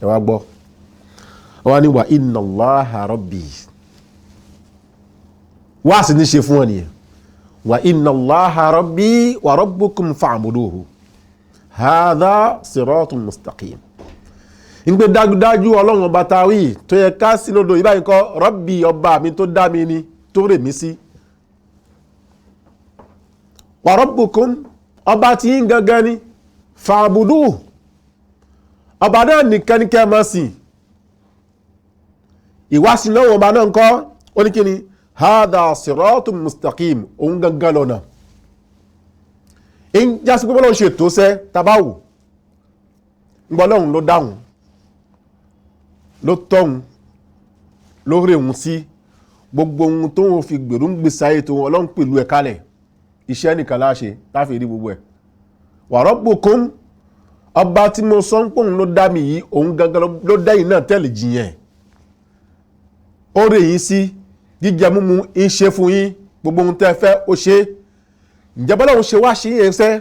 S2: Ẹ wá gbọ́. Wọ́n ní wa inna Allaha rabbi. Wá sí ní ṣe fún ọ nìyẹn. Wa inna Allaha rabbi wa rabbukum fa'buduhu. Hadha siratun mustaqim. Ń gbé dájúdájú Ọlọ́run ọba táwí tó yẹ ká sí lódò ìbáyìí kọ́, rabbi ọba mi tó dá mi ni tó rè mí sí. Wa rabbukum, ọba tí ń gangan ni, fa'buduhu, ọba náà nìkan ní kẹ́ máa sìn. Ìwásí lọ́wọ́ ọba náà ń kọ́, ó ní kíni? Hadha siratun mustaqim, òun gangan lọ́nà. Ń jásí pé bọ́lá ń ṣe tó sẹ́ tabáwò, ń gbọ́ lọ́hùn ló dáhùn, ló tọ́hùn, ló rè hùn sí gbogbo ohun tó ń fi gbèrú ń gbèsè ayé tó wọn, Ọlọ́run pẹ̀lú ẹ̀ kalẹ̀. Iṣẹ́ nìkan láṣe láfi rí gbogbo ẹ̀. Wa rabbukum, ọba tí mo sọ ń pòun ló dá mi yìí, òun gangan ló dá yìí náà tẹ́lẹ̀ jiyẹn. Ó rè yín sí jíjẹ múmu, ń ṣe fún yín gbogbo ohun tẹ́ fẹ́ ó ṣe. Ǹjẹ́ bọ́lá òun ṣe wá ṣe yẹn sẹ́,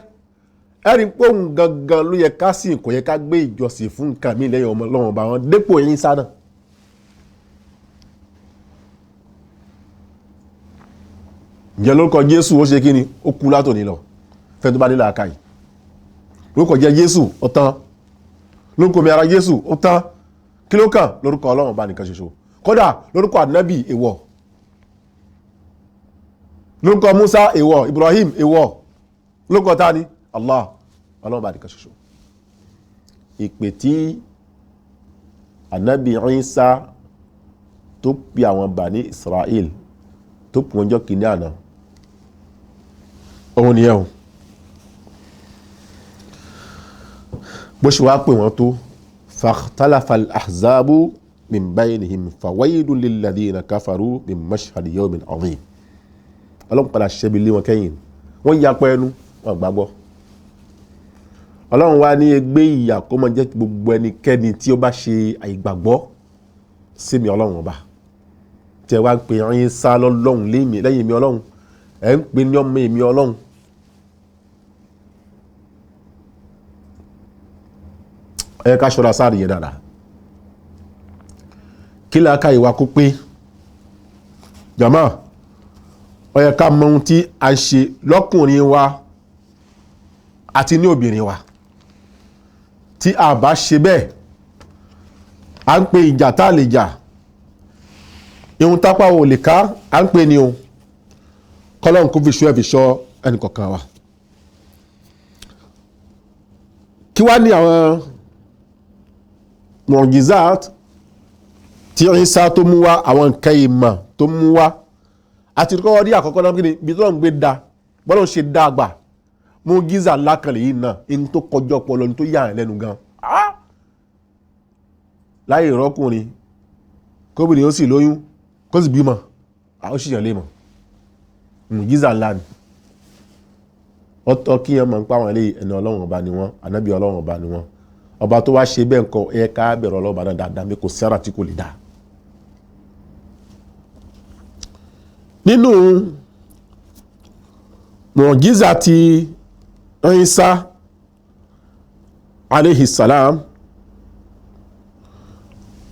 S2: ẹ rí i pé òun gangan ló yẹ ká sìn, kò yẹ ká gbé ìjọsìn fún nǹkan mi lẹ́yìn ọmọ lọ́wọ́n ọba wọn dépò yín sá náà. Ǹjẹ́ lórúkọ Jésù ó ṣe kí ni? Ó kú látòní lọ fẹ́ tó bá nílò àkàyè. Lórúkọ jẹ́ Jésù ó tán, lórúkọ mi ara Jésù ó tán, kí ló kàn? Lórúkọ Ọlọ́run ọba nìkan ṣoṣo. Kódà lórúkọ ànábì èèwọ̀, lórúkọ Musa èèwọ̀, Ibrahim èèwọ̀, lórúkọ ta ni? Allah, Ọlọ́run ọba nìkan ṣoṣo. Ìpè tí ànábì Ìsá tó pe àwọn Bani Israel tó pè wọ́n jọ́ kìíní àná, òun nìyẹn o. Bó ṣe wá pè wọ́n tó, fakhtalafa al-ahzabu min baynihim fawailun lilladhina kafaru min mashhadi yawmin adhim. Ọlọ́run padà ṣẹ́bi lé wọn kẹ́yìn, wọ́n ya pẹ́ ẹnu wọn gbàgbọ́. Ọlọ́run wá ní ẹgbẹ́ ìyà kó máa jẹ́ gbogbo ẹnikẹ́ni tí ó bá ṣe àìgbàgbọ́ sí mi Ọlọ́run ọba. Tí ẹ wá ń pe Ìsá lọ́lọ́run lẹ́yìn mi Ọlọ́run, ẹ̀ ń pe ní ọmọ èmi Ọlọ́run. Ẹ ká ṣọ́ra sáré yẹn dáadáa. Kí làákà ìwà kó pé jàmá, ó yẹ ká mọ ohun tí a ń ṣe lọ́kùnrin wa àti ní obìnrin wa. Tí a bá ṣe bẹ́ẹ̀, à ń pe ìjà tá a lè jà, ihun tápá ò lè ká, à ń pe ni o. Kọ́lọ́hún kó fi ṣọ́ ẹ̀ fi ṣọ́ ẹnì kọ̀ọ̀kan wa. Kí wá ní àwọn mọ̀jísàt tí Ìsá tó mú wá, àwọn nǹkan ìmọ̀ tó mú wá? Àti kọ́kọ́ rí àkọ́kọ́ náà, kíni bí tọ́lọ́run gbé da, bọ́lọ́run ṣe dá àgbà mú gíza lákàlẹ̀ yìí náà, ní tó kọjọ́ ọpọlọ, ní tó yà ẹ́ lẹ́nu gan. Láyé ìrọ́kùnrin kóbìnrin ó sì lóyún kó sì bímọ, àwọn òṣìṣẹ́ lè mọ̀ mùjíza ńlá ni. Ọ̀tọ̀ kí yẹn mọ̀ ń pa àwọn eléyìí, ẹni Ọlọ́run ọba ni wọ́n, ànábì Ọlọ́run ọba ni wọ́n. Ọba tó wá ṣe bẹ́ẹ̀ nǹkan, ẹ ká bẹ̀rẹ̀ Ọlọ́run ọba náà dáadáa, mi kò sára tí kò lè dá. Nínú mùjíza ti Ìsá alayhi salam,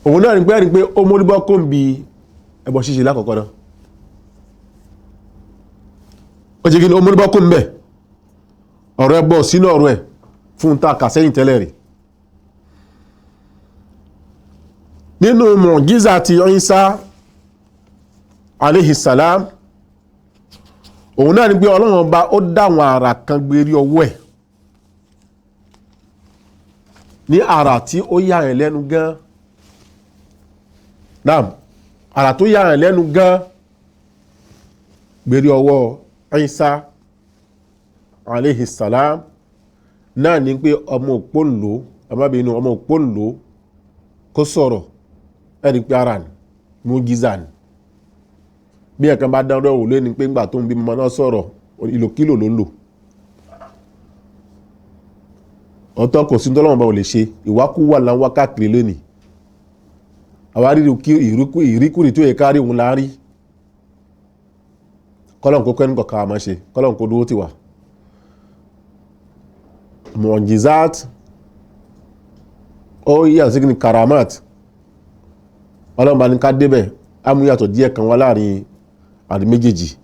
S2: òun náà ní pé ẹni pé ó móríbọ́ kó ń bi ẹbọ ṣíṣe lákọ̀ọ́kọ́ náà. Ó ṣe kí ni? Ó móríbọ́ kó ń bẹ̀ ọ̀rọ̀ ẹbọ sínú ọ̀rọ̀ ẹ̀ fún ta kà sẹ́yìn tẹ́lẹ̀ rí. Nínú mùjíza ti Ìsá alayhi salam, òun náà ni pé Ọlọ́run ọba ó dá àwọn àrà kan gbérí ọwọ́ ẹ̀. Ní àrà tí ó yà ẹ̀ lẹ́nu gan. Naam, àrà tó yà ẹ̀ lẹ́nu gan gbèrè ọwọ́ Isa alayhi salam náà ní pé ọmọ òpónlò, ọmọbìnrin ọmọ òpónlò kó sọ̀rọ̀, ẹni pé ara ní mújísà ní. Bí ẹ̀kan bá dánwò wò lé ní pé ńgbà tó ń bí ọmọ náà sọ̀rọ̀, ìlòkílò ló ń lò. Ọ̀tọ̀ kò sí tọ́lọ́wọ́n bá ò lè ṣe, ìwákúwà là ń wá káàkiri lónìí. Àwa rí ìríkúrì tó yẹ kárí òun là ń rí. Kọ́lọ́n kó kẹ́ni kọ̀ọ̀kan àmọ́ ṣe, kọ́lọ́n kó dúró tì wá. Mu'jizat ó yàtọ̀ sí ní karamat. Ọlọ́run bá ní ká débẹ̀, á mú yàtọ̀ díẹ̀ kan wá láàrin àdí méjèèjì.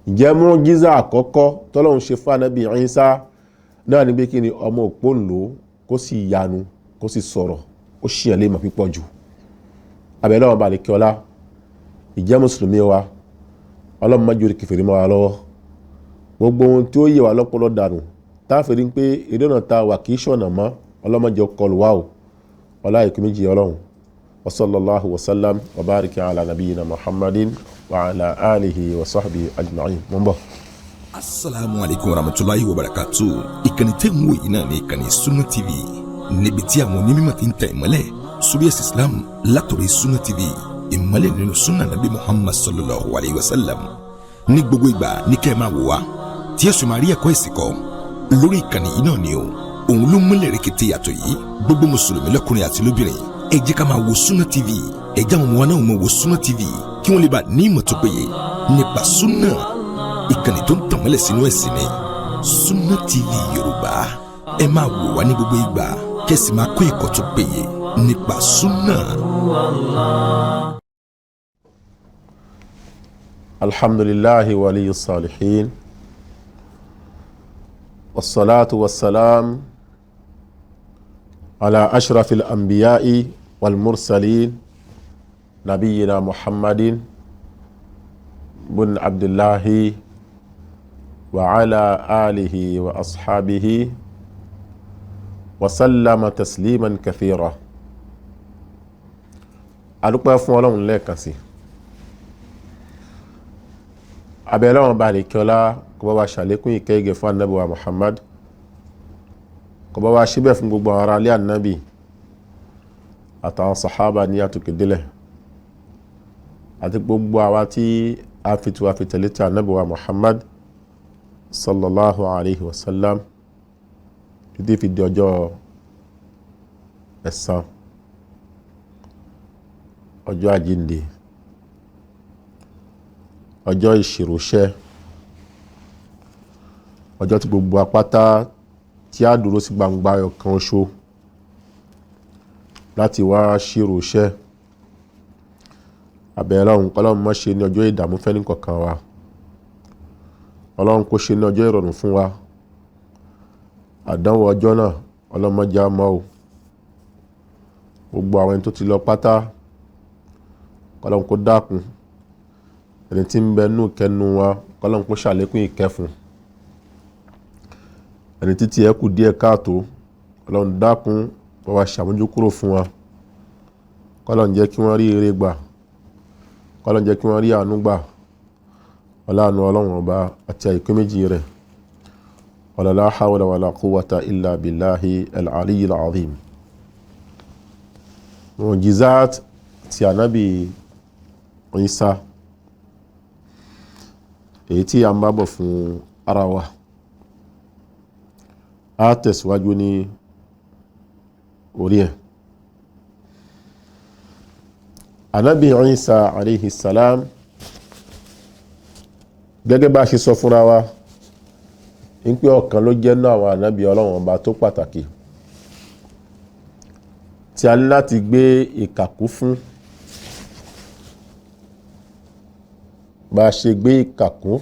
S2: Ǹjẹ́ mu'jiza àkọ́kọ́ tọ́lọ́run ṣe fún Ànábì Ìsá náà ní pé kí ni ọmọ òpónlò kó sì yanu kó sì sọ̀rọ̀, ó ṣìyàn lè mọ̀ pípọ̀ jù. Abẹ́lẹ́ ọba àlekíọ́lá, ìjẹ́ mùsùlùmí wa, Ọlọ́run má jẹ́ orí kèfèrí mọ́ wa lọ́wọ́. Gbogbo ohun tí ó yẹ wá lọ́pọlọ dànù táàfin rí pé eré ọ̀nà ta wà kì í ṣọ̀nà mọ́, Ọlọ́run má jẹ́ ó kọlù wá o. Ọlá ìkú méjì Ọlọ́run. Wa sallallahu wa sallam wa barika ala nabiyyina Muhammadin wa ala alihi wa sahbihi ajma'in. Mo ń bọ̀.
S1: Asalaamu alaykum warahmatulahi wabarakatu. Ìkànnì tẹ́ ń wò yìí náà ní ìkànnì Sunna TV, níbi tí àwọn onímọ̀ ti ń tẹ̀ ìmọ́lẹ̀ sórí ẹ̀sìn Islam látọ̀rọ̀ Sunna TV, ìmọ́lẹ̀ nínú sunna nabi Muhammad sallallahu alayhi wa sallam. Ní gbogbo ìgbà ní kẹ́ ẹ máa wò wá tí ẹ sì máa rí ẹ̀kọ́ ẹ̀sìn kọ́ lórí ìkànnì yìí náà ni o. Òun ló múlẹ̀ rẹ̀kẹ̀tẹ̀ yàtọ̀ yìí. Gbogbo mùsùlùmí lọ́kùnrin àti lóbìnrin, ẹ jẹ́ ká máa wo Sunna TV. Ẹ jẹ́ àwọn ọmọ wa náà máa wo Sunna TV kí wọ́n lè bá ní ìmọ̀ tó péye nípa sunna. Ìkànnì tó ń tànmọ́lẹ̀ sínú ẹ̀sìn ni Sunna TV Yorùbá. Ẹ máa wò wá ní gbogbo ìgbà kẹ́sì máa kọ́ ẹ̀kọ́ tó péye nípa sunna.
S2: Alhamdulillahi waliyu salihin, wassalatu wassalam ala ashrafil anbiya'i wal mursalin, nabiyyina Muhammadin bin Abdullahi wa ala alihi wa ashabihi wa sallama tasliman kathira. A dúpẹ́ fún Ọlọ́run lẹ́ẹ̀kan sí. Abẹ́lẹ́wọ̀n bá lè kíọ́lá kó bá wa ṣàlékún ìkẹ́ ìgẹ̀ fún Ànábì wa Muhammad, kó bá wa ṣíbẹ̀ fún gbogbo ará ilé Ànábì àtàwọn sàhábà ní àtòkè délẹ̀, àti gbogbo àwa tí a fi tiwa fi tẹ̀lé ti Ànábì wa Muhammad sallallahu alayhi wa sallam títí fi di ọjọ́ ẹ̀san, ọjọ́ àjíǹde, ọjọ́ ìṣiròṣẹ́, ọjọ́ tí gbogbo apáta tí a dúró sí gbangba ọ̀kan oṣù láti wá ṣiròṣẹ́. Àbẹ̀rẹ̀ ọ̀hún kọ́lọ́run má ṣe ní ọjọ́ ìdààmú fẹ́ni kọ̀ọ̀kan wa. Ọlọ́run kó ṣe ní ọjọ́ ìrọ̀rùn fún wa. Àdánwò ọjọ́ náà Ọlọ́run má jẹ́ á mọ̀ o. Gbogbo àwọn ẹni tó ti lọ pátá, kọ́lọ́run kó dákun. Ẹni tí ń bẹ nú kẹnu wa, kọ́lọ́run kó ṣàlékún ìkẹ́ fún. Ẹni títí ẹ kù díẹ̀ káàtó, Ọlọ́run dákun bá wa ṣàmójúkúrò fún wa. Kọ́lọ́run jẹ́ kí wọ́n rí ire gbà, kọ́lọ́run jẹ́ kí wọ́n rí àánú gbà. Ọláàánú Ọlọ́run ọba àti àìkú méjì rẹ̀. Wala la hawla wala quwwata illa billahi al-aliyyil azim. Mu'jizat ti Ànábì Ìsá, èyí tí a ń bá bọ̀ fún ara wa, a tẹ̀síwájú ní orí ẹ̀. Ànábì Ìsá alayhi salam, gẹ́gẹ́ bá ṣe sọ fúnra wa ń pé ọ̀kan ló jẹ́ náà àwọn ànábì Ọlọ́run ọba tó pàtàkì tí a ní láti gbé ìkàkú fún. Bá ṣe gbé ìkàkú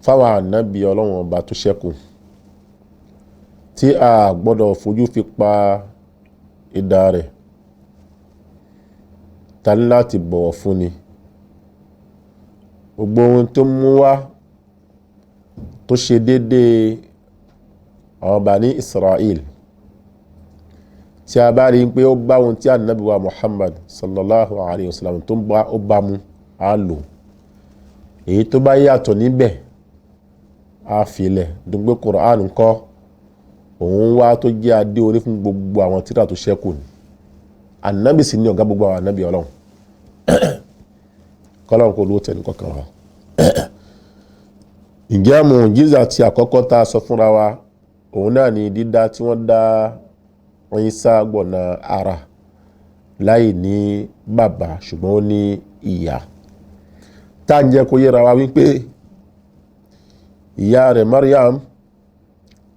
S2: fáwọn ànábì Ọlọ́run ọba tó ṣẹ́kù tí a gbọ́dọ̀ fojú fi pa idà rẹ̀, ta ní láti bọ̀wọ̀ fún ni. Gbogbo ohun tó mú wá tó ṣe déédéé àwọn Bani Israel Tí a bá rí pé ó bá ohun tí ànábì wa Muhammad sallallahu alayhi wa sallam tó ó bá mu, á lò. Èyí tó bá yàtọ̀ níbẹ̀, á filẹ̀. Dùgbẹ́ Qur'an ńkọ́, òun wá tó jẹ́ adé orí fún gbogbo àwọn tírà tó ṣẹ́kù ni. Ànábì sì ní ọ̀gá gbogbo àwọn ànábì Ọlọ́run. Kọ́lọ́run kò ló tẹ̀ ní kọ̀ọ̀kan wa. Ǹjẹ́ mùjíza ti àkọ́kọ́ tá a sọ fúnra wa, òun náà ni dídá tí wọ́n dá Ìsá gbọ̀nà ara láì ní bàbá ṣùgbọ́n ó ní ìyá. Tá à ń jẹ́ kó yéra wa wípé ìyá rẹ̀ Mariam,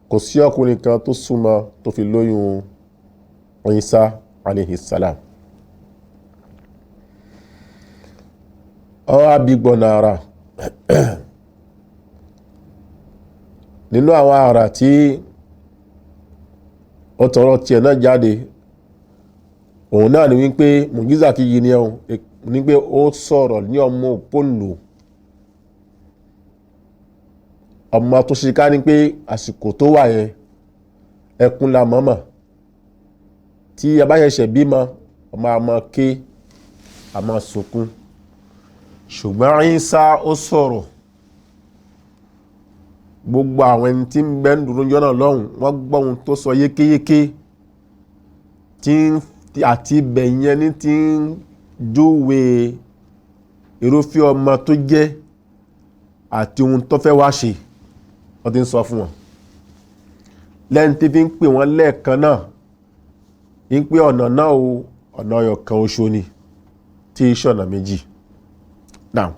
S2: kò sí ọkùnrin kan tó súnmọ́ tó fi lóyún Ìsá alayhi salam. Ó wá bí gbọ̀nà ara. Nínú àwọn àrà tí ó tọrọ tiẹ̀ náà jáde, òun náà ni wípé mùjíza kejì ni ẹ̀hún ní pé ó sọ̀rọ̀ ní ọmọ òpónlò, ọmọ tó ṣe ká ní pé àsìkò tó wà yẹn ẹkún la mọ̀mọ̀. Tí a bá ṣẹ̀ṣẹ̀ bímọ, ọmọ a máa ké, a máa sunkún. Ṣùgbọ́n Ìsá ó sọ̀rọ̀, gbogbo àwọn ẹni tí ń bẹ ń dúró jọ́nà lọ́hùn wọ́n gbọ́ ohun tó sọ yékéyéké, tí àti ibẹ̀ yẹn ní ti ń júwe irúfẹ́ ọmọ tó jẹ́ àti ohun tó fẹ́ wá ṣe. Wọ́n ti ń sọ fún wọn lẹ́ni tí fi ń pè wọ́n lẹ́ẹ̀kan náà ń pé ọ̀nà náà o, ọ̀nà ọyọ̀ kan oṣù ni tí í ṣọ̀nà méjì. Now,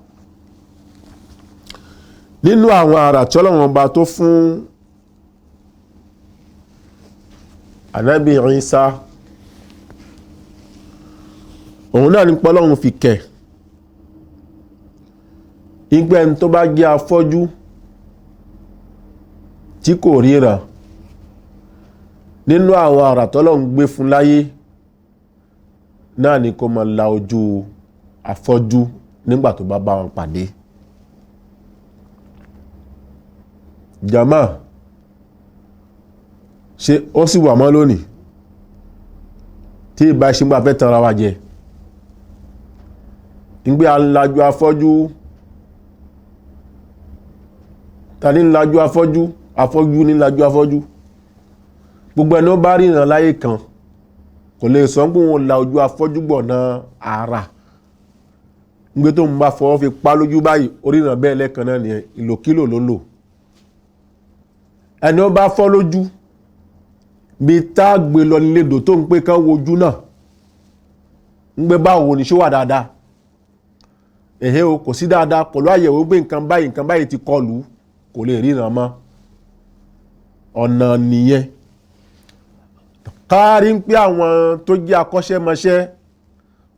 S2: nínú àwọn àrà tí Ọlọ́run ọba tó fún Ànábì Ìsá, òun náà ní pé Ọlọ́run fi kẹ̀ ìgbẹ́ ẹni tó bá jẹ́ afọ́jú tí kò ríran, nínú àwọn àrà tí Ọlọ́run gbé fún láyé náà ni kó máa la ojú afọ́jú nígbà tó bá bá wọn pàdé. Jama, ṣe ó sì wà mọ́ lónìí tí ìbá ṣe ń gbà fẹ́ tanra wa jẹ? Ìgbé alájú afọ́jú, ta ní lájú afọ́jú? Afọ́jú ní lájú afọ́jú. Gbogbo ẹni ó bá ríran láyé kan kò lè sọ pé òun la ojú afọ́jú gbọ̀nà ara. Ìgbé tó ń bá fọwọ́ fi pa lójú báyìí, oríran bẹ́ẹ̀ lẹ́kan náà nìyẹn, ìlòkílò ló lò. Ẹni ó bá fọ́ lójú bí tá a gbé lọ nílédò tó ń pé kán wojú náà, ń gbé báwo ni ṣó wà dáadáa? Èhé o, kò sí dáadáa. Pẹ̀lú àyẹ̀wò pé nǹkan báyìí ti kọlù, kò lè ríran mọ́. Ọ̀nà nìyẹn. Kárí ń pé àwọn tó jẹ́ akọ́ṣẹ́mọṣẹ́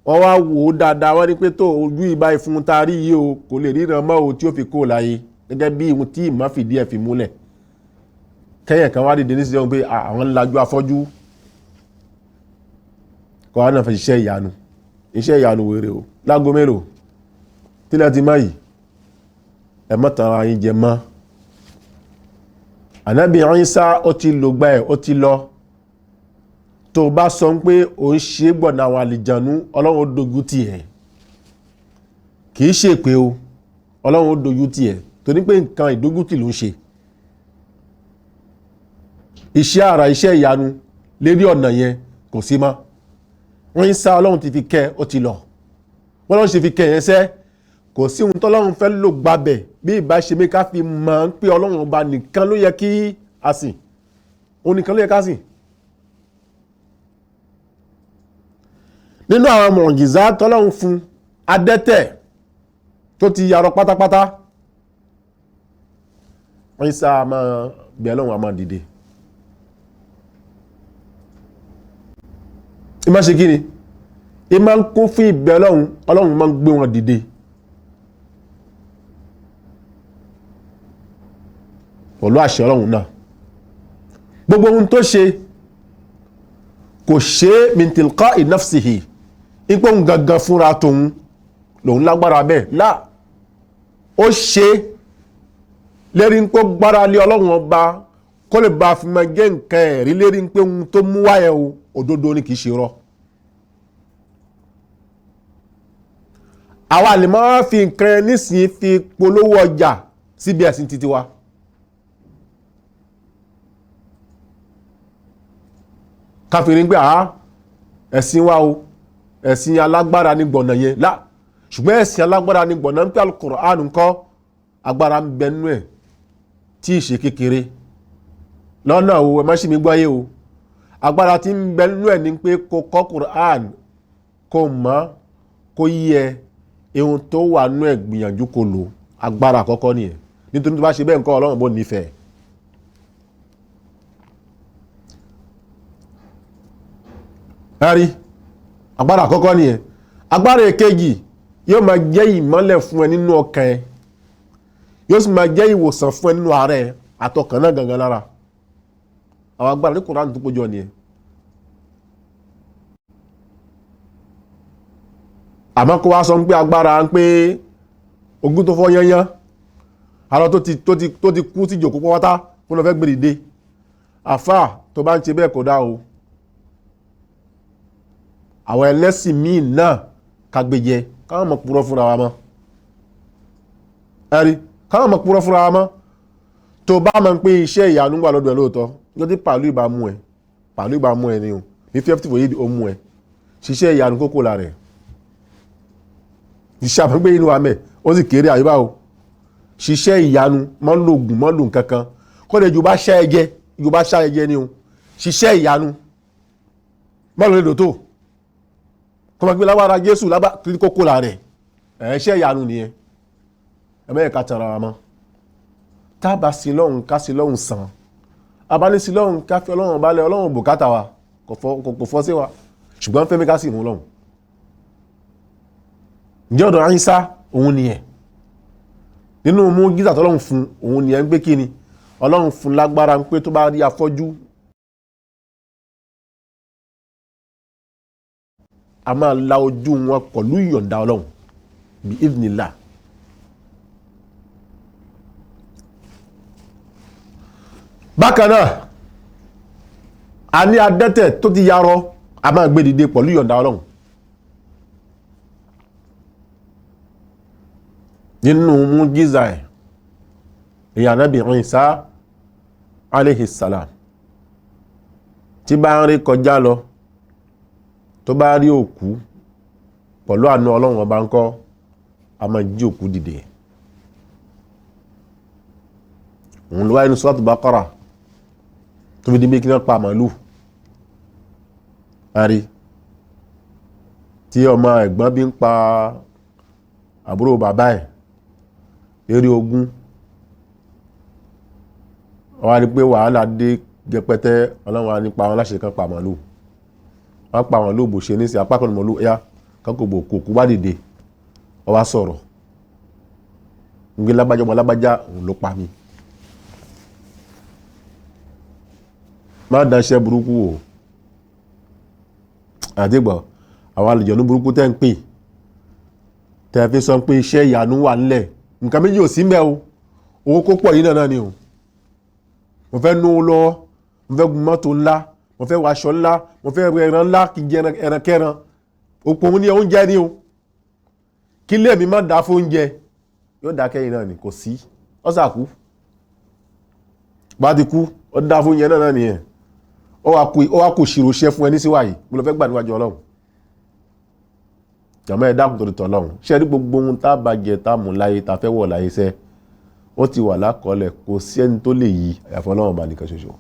S2: wọ́n wá wò ó dáadáa, wọ́n ní pé tó ojú ìbá ìfun ta rí yìí o, kò lè ríran mọ́ o tí ó fi kó láyé, gẹ́gẹ́ bí ohun tí ìmọ̀ fìdí ẹ̀ fi múlẹ̀. Kẹ́yìn kan wá dìde nísìnyí pé àwọn ń lajú afọ́jú, kọ́ wa náà fẹ́ ṣiṣẹ́ ìyanu. Iṣẹ́ ìyanu wèrè o. Láago mélòó tílẹ̀ ti máa yìí? Ẹ má tanra yín jẹ mọ́. Ànábì Ìsá ó ti lògbà ẹ̀, ó ti lọ. Tó bá sọ pé ò ń ṣe gbọ̀nà àwọn àlìjànú, Ọlọ́run ó dojú tì ẹ́. Kì í ṣe pé o, Ọlọ́run ó dojú tì ẹ́, torí pé nǹkan ìdójútì ló ń ṣe. Iṣẹ́ àrà, iṣẹ́ ìyanu lérí ọ̀nà yẹn kò sí mọ́. Wọ́n ń sá Ọlọ́run ti fi kẹ́, ó ti lọ. Wọ́n lọ́n ṣe fi kẹ́ yẹn sẹ́, kò sí ohun tọ́lọ́run fẹ́ lò gbabẹ̀ bí ìbá ṣe mí ká fi mọ̀ ń pé Ọlọ́run ọba nìkan ló yẹ kí a sìn, òun nìkan ló yẹ ká sìn. Nínú àwọn mọ̀jìzá tọ́lọ́run fún adẹ́tẹ̀ tó ti yarọ pátápátá, wọ́n ń sá máa bẹ̀ Ọlọ́run a máa dìde. Ìmá ṣe kíni? Ìmá ń kún fún ìbẹ̀ Ọlọ́run, Ọlọ́run máa ń gbé wọn dìde. Pẹ̀lú àṣẹ Ọlọ́run náà, gbogbo ohun tó ṣe kò ṣe min tilqa'i nafsihi, ipò ń gangan fúnra tòun lòun lágbára bẹ́ẹ̀ láà, ó ṣe lérí ń pé gbára lé Ọlọ́run ọba kó lè bá fi máa jẹ́ nǹkan ẹ̀rí lérí ń pé ohun tó mú wáyẹ̀ o, Òdodo ni, kìí ṣe rọ́. Àwa lè máa fi nǹkan nísìnyí fi polówó ọjà síbi ẹ̀sìn títí wa. Káfíìrì ń gbé àá ẹ̀sìn wa o, ẹ̀sìn alágbára ní gbọ̀nà yẹn lá, ṣùgbọ́n ẹ̀sìn alágbára ní gbọ̀nà ń pẹ́ Al-Qur'an ńkọ́, agbára ń bẹ nínú ẹ̀ tí ì ṣe kékeré lọ́nà o. Ẹ má ṣì mí gbọ́yé o. Agbára tí ń bẹ nínú ẹ̀ ni pé kó kọ́ Qur'an, kó mọ̀, kó yí ẹ ihun tó wà nínú ẹ̀, gbìyànjú kó lò. Agbára àkọ́kọ́ nìyẹn. Nítorí tó bá ṣe bẹ́ẹ̀ nǹkan, Ọlọ́run bó nífẹ̀ẹ́. Ẹ̀rí agbára àkọ́kọ́ nìyẹn. Agbára èkejì yóò máa jẹ́ ìmọ́lẹ̀ fún ẹ nínú ọkàn ẹ, yóò sì máa jẹ́ ìwòsàn fún ẹ nínú ara ẹ àtọkàn náà gangan lára. Àwọn agbára ní Kùránì tó kójọ nìyẹn. Àmọ́ kó wá sọ pé agbára ń pé ogún tó fọ́ yányán, ara tó ti kú sí ìjòkó pátá kó lọ fẹ́ gbé dìde. Àfáà tó bá ń ṣe bẹ́ẹ̀ kò dá o. Àwọn ẹlẹ́sìn míì náà kagbejẹ, káwọn mọ̀ purọ́ fúnra wa mọ́. Ẹ̀rí káwọn mọ̀ purọ́ fúnra wa mọ́. Tó bá mọ̀ pé iṣẹ́ ìyanu wà lọ́dọ̀ ẹ̀ lóòótọ́, lọ́dí pàlú ìbá mú ẹ, pàlú ìbá mú ẹ ni o, ní fífẹ́tì fòye ó mú ẹ, ṣiṣẹ́ ìyanu kókó la rẹ̀. Iṣẹ́ àmọ́gbé inú wa mẹ́, ó sì kéré àyíbá o. Ṣiṣẹ́ ìyanu, mọ́ lògùn, mọ́ lò nǹkankan, kọ́lẹ̀ ju bá ṣá ẹ jẹ, ju bá ṣá ẹ jẹ ni o. Ṣiṣẹ́ ìyanu, mọ́ lò lè dò tó kọ́mọ gbé lágbára Jésù lágbá kókó la rẹ̀. Ẹ̀ ṣe ìyanu nìyẹn. Ẹ mẹ́yẹ̀ ká tara wa mọ́. Tábà sí lọ́hùn ká sí lọ́hùn sàn, abáni sí lọ́hùn ká fi Ọlọ́run balẹ̀. Ọlọ́run bùkátà wa kò fọ́ sí wa, ṣùgbọ́n fẹ́mi ká sì mú lọ́hùn. Ǹjẹ́ ọ̀dọ̀ Ìsá òun nìyẹn nínú mú gíza tọ́lọ́hùn fún òun nìyẹn ń gbé kí ni Ọlọ́run fún lágbára ń pé tó bá rí afọ́jú a máa la ojú wọn pẹ̀lú ìyọ̀ǹda Ọlọ́run bí idhnillah. Bákan náà a ní adẹ́tẹ̀ tó ti yarọ, a máa gbé dìde pẹ̀lú ìyọ̀ǹda Ọlọ́run. Nínú mújísà ẹ̀ èyàn Ànábì Ìsá alayhi salam tí bá ń rí kọjá lọ, tó bá rí òkú pẹ̀lú àánú Ọlọ́run ọba ńkọ́, a máa jí òkú dìde. Òun ló wáyé ní Suratu Baqara tó fi di bí kí wọ́n pa màálù. Àrí tí ọmọ ẹ̀gbọ́n bí ń pa àbúrò bàbá ẹ̀ lérí ogún, wọ́n á rí pé wàhálà dé gẹpẹtẹ. Ọlọ́run á nípa àwọn aláṣẹ kan pa màálù, wọ́n pa àwọn lóòbò ṣe ní sí apá kan mọ̀lú ẹ̀yà kankòbò kò kú bá dìde. Wọ́n wá sọ̀rọ̀ ń gbé lágbájá ọmọ lágbájá òun ló pa mí. Má daṣẹ́ burúkú o. Àdìgbọ̀ àwọn àlùjọ̀nú burúkú tẹ́ ń pè, tẹ́ fi sọ pé iṣẹ́ ìyanu wà nílẹ̀, nǹkan méjì ò sí mẹ́ o. Owó kó pọ̀ yìí náà ni o. Mo fẹ́ nú lọ́wọ́, mo fẹ́ gun mọ́tò ńlá, mo fẹ́ wàṣọ ńlá, mo fẹ́ rẹ ẹran ńlá, kí n jẹ ẹran kẹran. Òpó òun ní oúnjẹ ni o. Kí lèmi má dá fún oúnjẹ yóò dá kẹ́yìn náà ni, kò sí ọ̀sà kú bá ti kú ó dá fún oúnjẹ náà nìyẹn. Ó wá kò ṣírò ṣẹ́ fún ẹ ní síwáyé. Mo lọ fẹ́ gbà níwájú Ọlọ́run. Jàmọ́ ẹ dákun torí tọ́lọ́run. Ṣé ẹ rí gbogbo ohun tá a bá jẹ, tá a mú láyé, tá a fẹ́ wọ̀ láyé sẹ́, ó ti wà lákọọ́lẹ̀, kò sí ẹni tó lè yí àyàfọ́ Ọlọ́run bá nìkan ṣoṣo.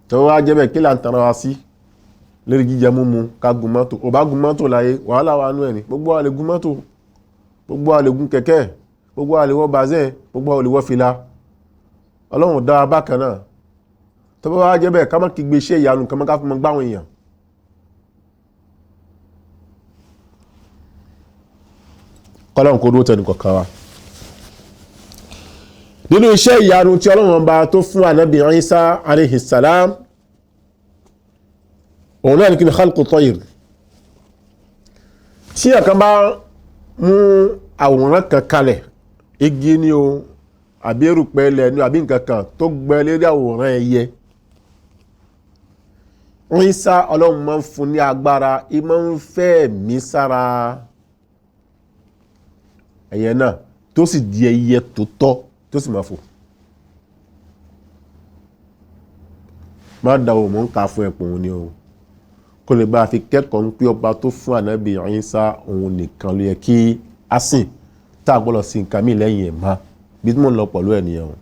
S2: Tó wá jẹ́ bẹ́ẹ̀, kí là ń tanra wa sí lérí jíjẹ múmu, ká gun mọ́tò? Ò bá gun mọ́tò láyé, wàhálà wà nú ẹ̀ ní. Gbogbo wa lè gun mọ́tò, gbogbo wa lè gun kẹ̀kẹ́, gbogbo wa lè wọ bazẹ́, gbogbo wa lè wọ fìlà. Ọlọ́run dá wa bákan náà. Tó bá wá jẹ́ bẹ́ẹ̀, ká má kígbe iṣẹ́ ìyanu kan mọ́, ká fi mọ́ gbáwọn èèyàn. Kọ́lọ́run kó dúró tẹnu kọ̀ọ̀kan wa. Nínú iṣẹ́ ìyanu tí Ọlọ́run ọba tó fún Ànábì Ìsá alayhi salam, òun náà ní kí ni khalqu tayr. Tí ọ̀kan bá mú àwòrán kan kalẹ̀, igi ni o, àbí erùpẹ̀ ilẹ̀ ni, àbí nǹkan kan tó gbẹ lérí àwòrán ẹyẹ, Ìsá ọlọ́run máa ń fún ní agbára, ìmọ̀ ń fẹ́ mí sára ẹyẹ náà tó sì di ẹyẹ tó tọ́ tó sì máa fò. Má da òun mò ń ka fún ẹ̀pọ̀ òun ni o, kó lè bá a fi kẹ́kọ̀ọ́ ń pé ọba tó fún ànábì Ìsá òun nìkan ló yẹ kí á sìn, tá a gbọ́dọ̀ sí nǹkan míì lẹ́yìn ẹ̀ má bí mò ń lọ pẹ̀lú ẹ̀ nìyẹn o.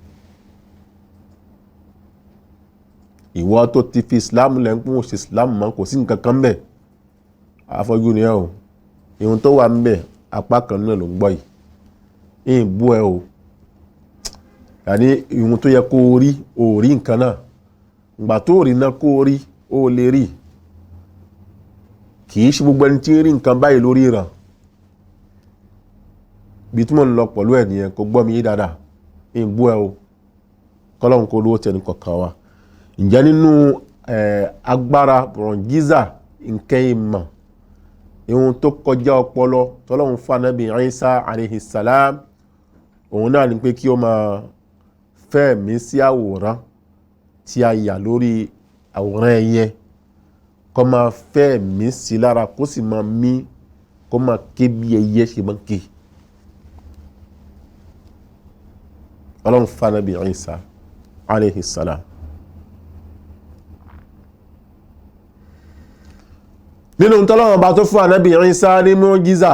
S2: Ìwọ tó ti fi Islam lẹ́ ń pín òṣè Islam mọ́, kò sí nǹkan kan bẹ́ẹ̀, afọ́jú ni ẹ o. Ìhun tó wà ń bẹ̀ apá kan náà ló ń gbọ́ yìí, ìhìn bú ẹ o. Yàní ìhun tó yẹ kó o rí, o rí nǹkan náà, ìgbà tó rí náà kó o rí, o lè rí. Kì í ṣe gbogbo ẹni tí ń rí nǹkan báyìí lórí ìran. Bí tí mò ń lọ pẹ̀lú ẹ̀ nìyẹn, kò gbọ́ mi yé dáadáa, ìhìn bú ẹ o. Kọ́lọ́hún kó lówó tẹnu kọ̀ọ̀kan wa. Ǹjẹ́ nínú agbára bronjiza nǹkan ìmọ̀ ihun tó kọjá ọpọlọ tọ́lọ́hún fún ànábì Ìsá alayhi salam, òun náà ni pé kí ó máa fẹ́ mí sí àwòrán tí a yà lórí àwòrán ẹyẹ, kó máa fẹ́ mí sí lára, kó sì máa mí, kó máa ké bí ẹyẹ ṣe máa ké. Ọlọ́run fún ànábì Ìsá alayhi salam. Nínú tọ́lọ́wọ́n bá tó fún ànábì Ìsá ní mọ́jísà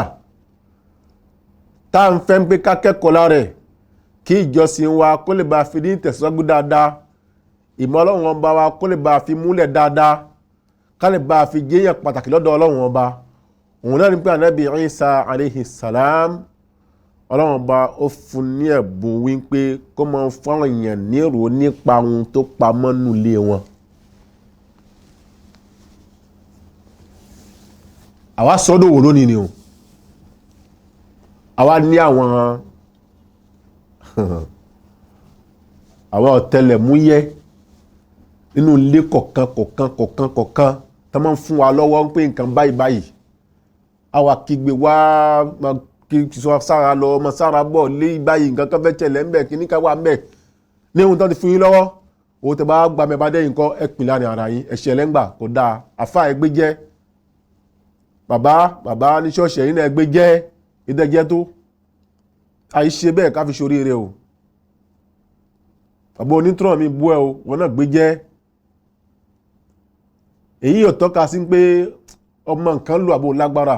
S2: tá à ń fẹ́ ń pé ká kẹ́kọ̀ọ́ lára ẹ̀ kí ìjọsìn wa kó lè bá fi ní ìtẹ̀síwájú dáadáa, ìmọ̀ Ọlọ́run ọba wa kó lè bá fi múlẹ̀ dáadáa, ká lè bá fi jẹ́yàn pàtàkì lọ́dọ̀ Ọlọ́run ọba, òun náà ní pé ànábì Ìsá alayhi salam Ọlọ́run ọba ó fún ní ẹ̀bùn wípé kó máa fáwọn èèyàn nírò nípa ohun tó pamọ́ nulẹ̀ wọn. Àwa sọ́dọ̀ wò lónìí ni o, àwa ní àwọn àwọn ọ̀tẹlẹ̀múyẹ́ nínú ilé kọ̀ọ̀kan kọ̀ọ̀kan kọ̀ọ̀kan kọ̀ọ̀kan tó máa ń fún wa lọ́wọ́ pé nǹkan báyìí báyìí, àwa kígbe wá kí sọ sára lọ ọmọ sára bọ̀ lé báyìí, nǹkan kan fẹ́ tẹ̀lé ńbẹ̀ kí ní ká wà ńbẹ̀ ní ohun tó ti fún yín lọ́wọ́. Owó tẹ bá gba mẹ́ba dẹ́yìn kọ́ ẹ pin láàrin ara yín, ẹ̀ṣẹ̀ lẹ́ngbà kò dáa, àfa ẹgbẹ́ jẹ́ bàbá bàbá ní ṣọ́ọ̀ṣì ẹ̀yìn náà ẹgbẹ́ jẹ́ ìdẹ́jẹ́ tó àìṣe bẹ́ẹ̀ ká fi ṣoríire o. Bàbá onítọ̀rọ̀ mi bú ẹ o, wọn náà gbé jẹ́. Èyí ò tọ́ka sí pé ọmọ nǹkan lò àbò lágbára,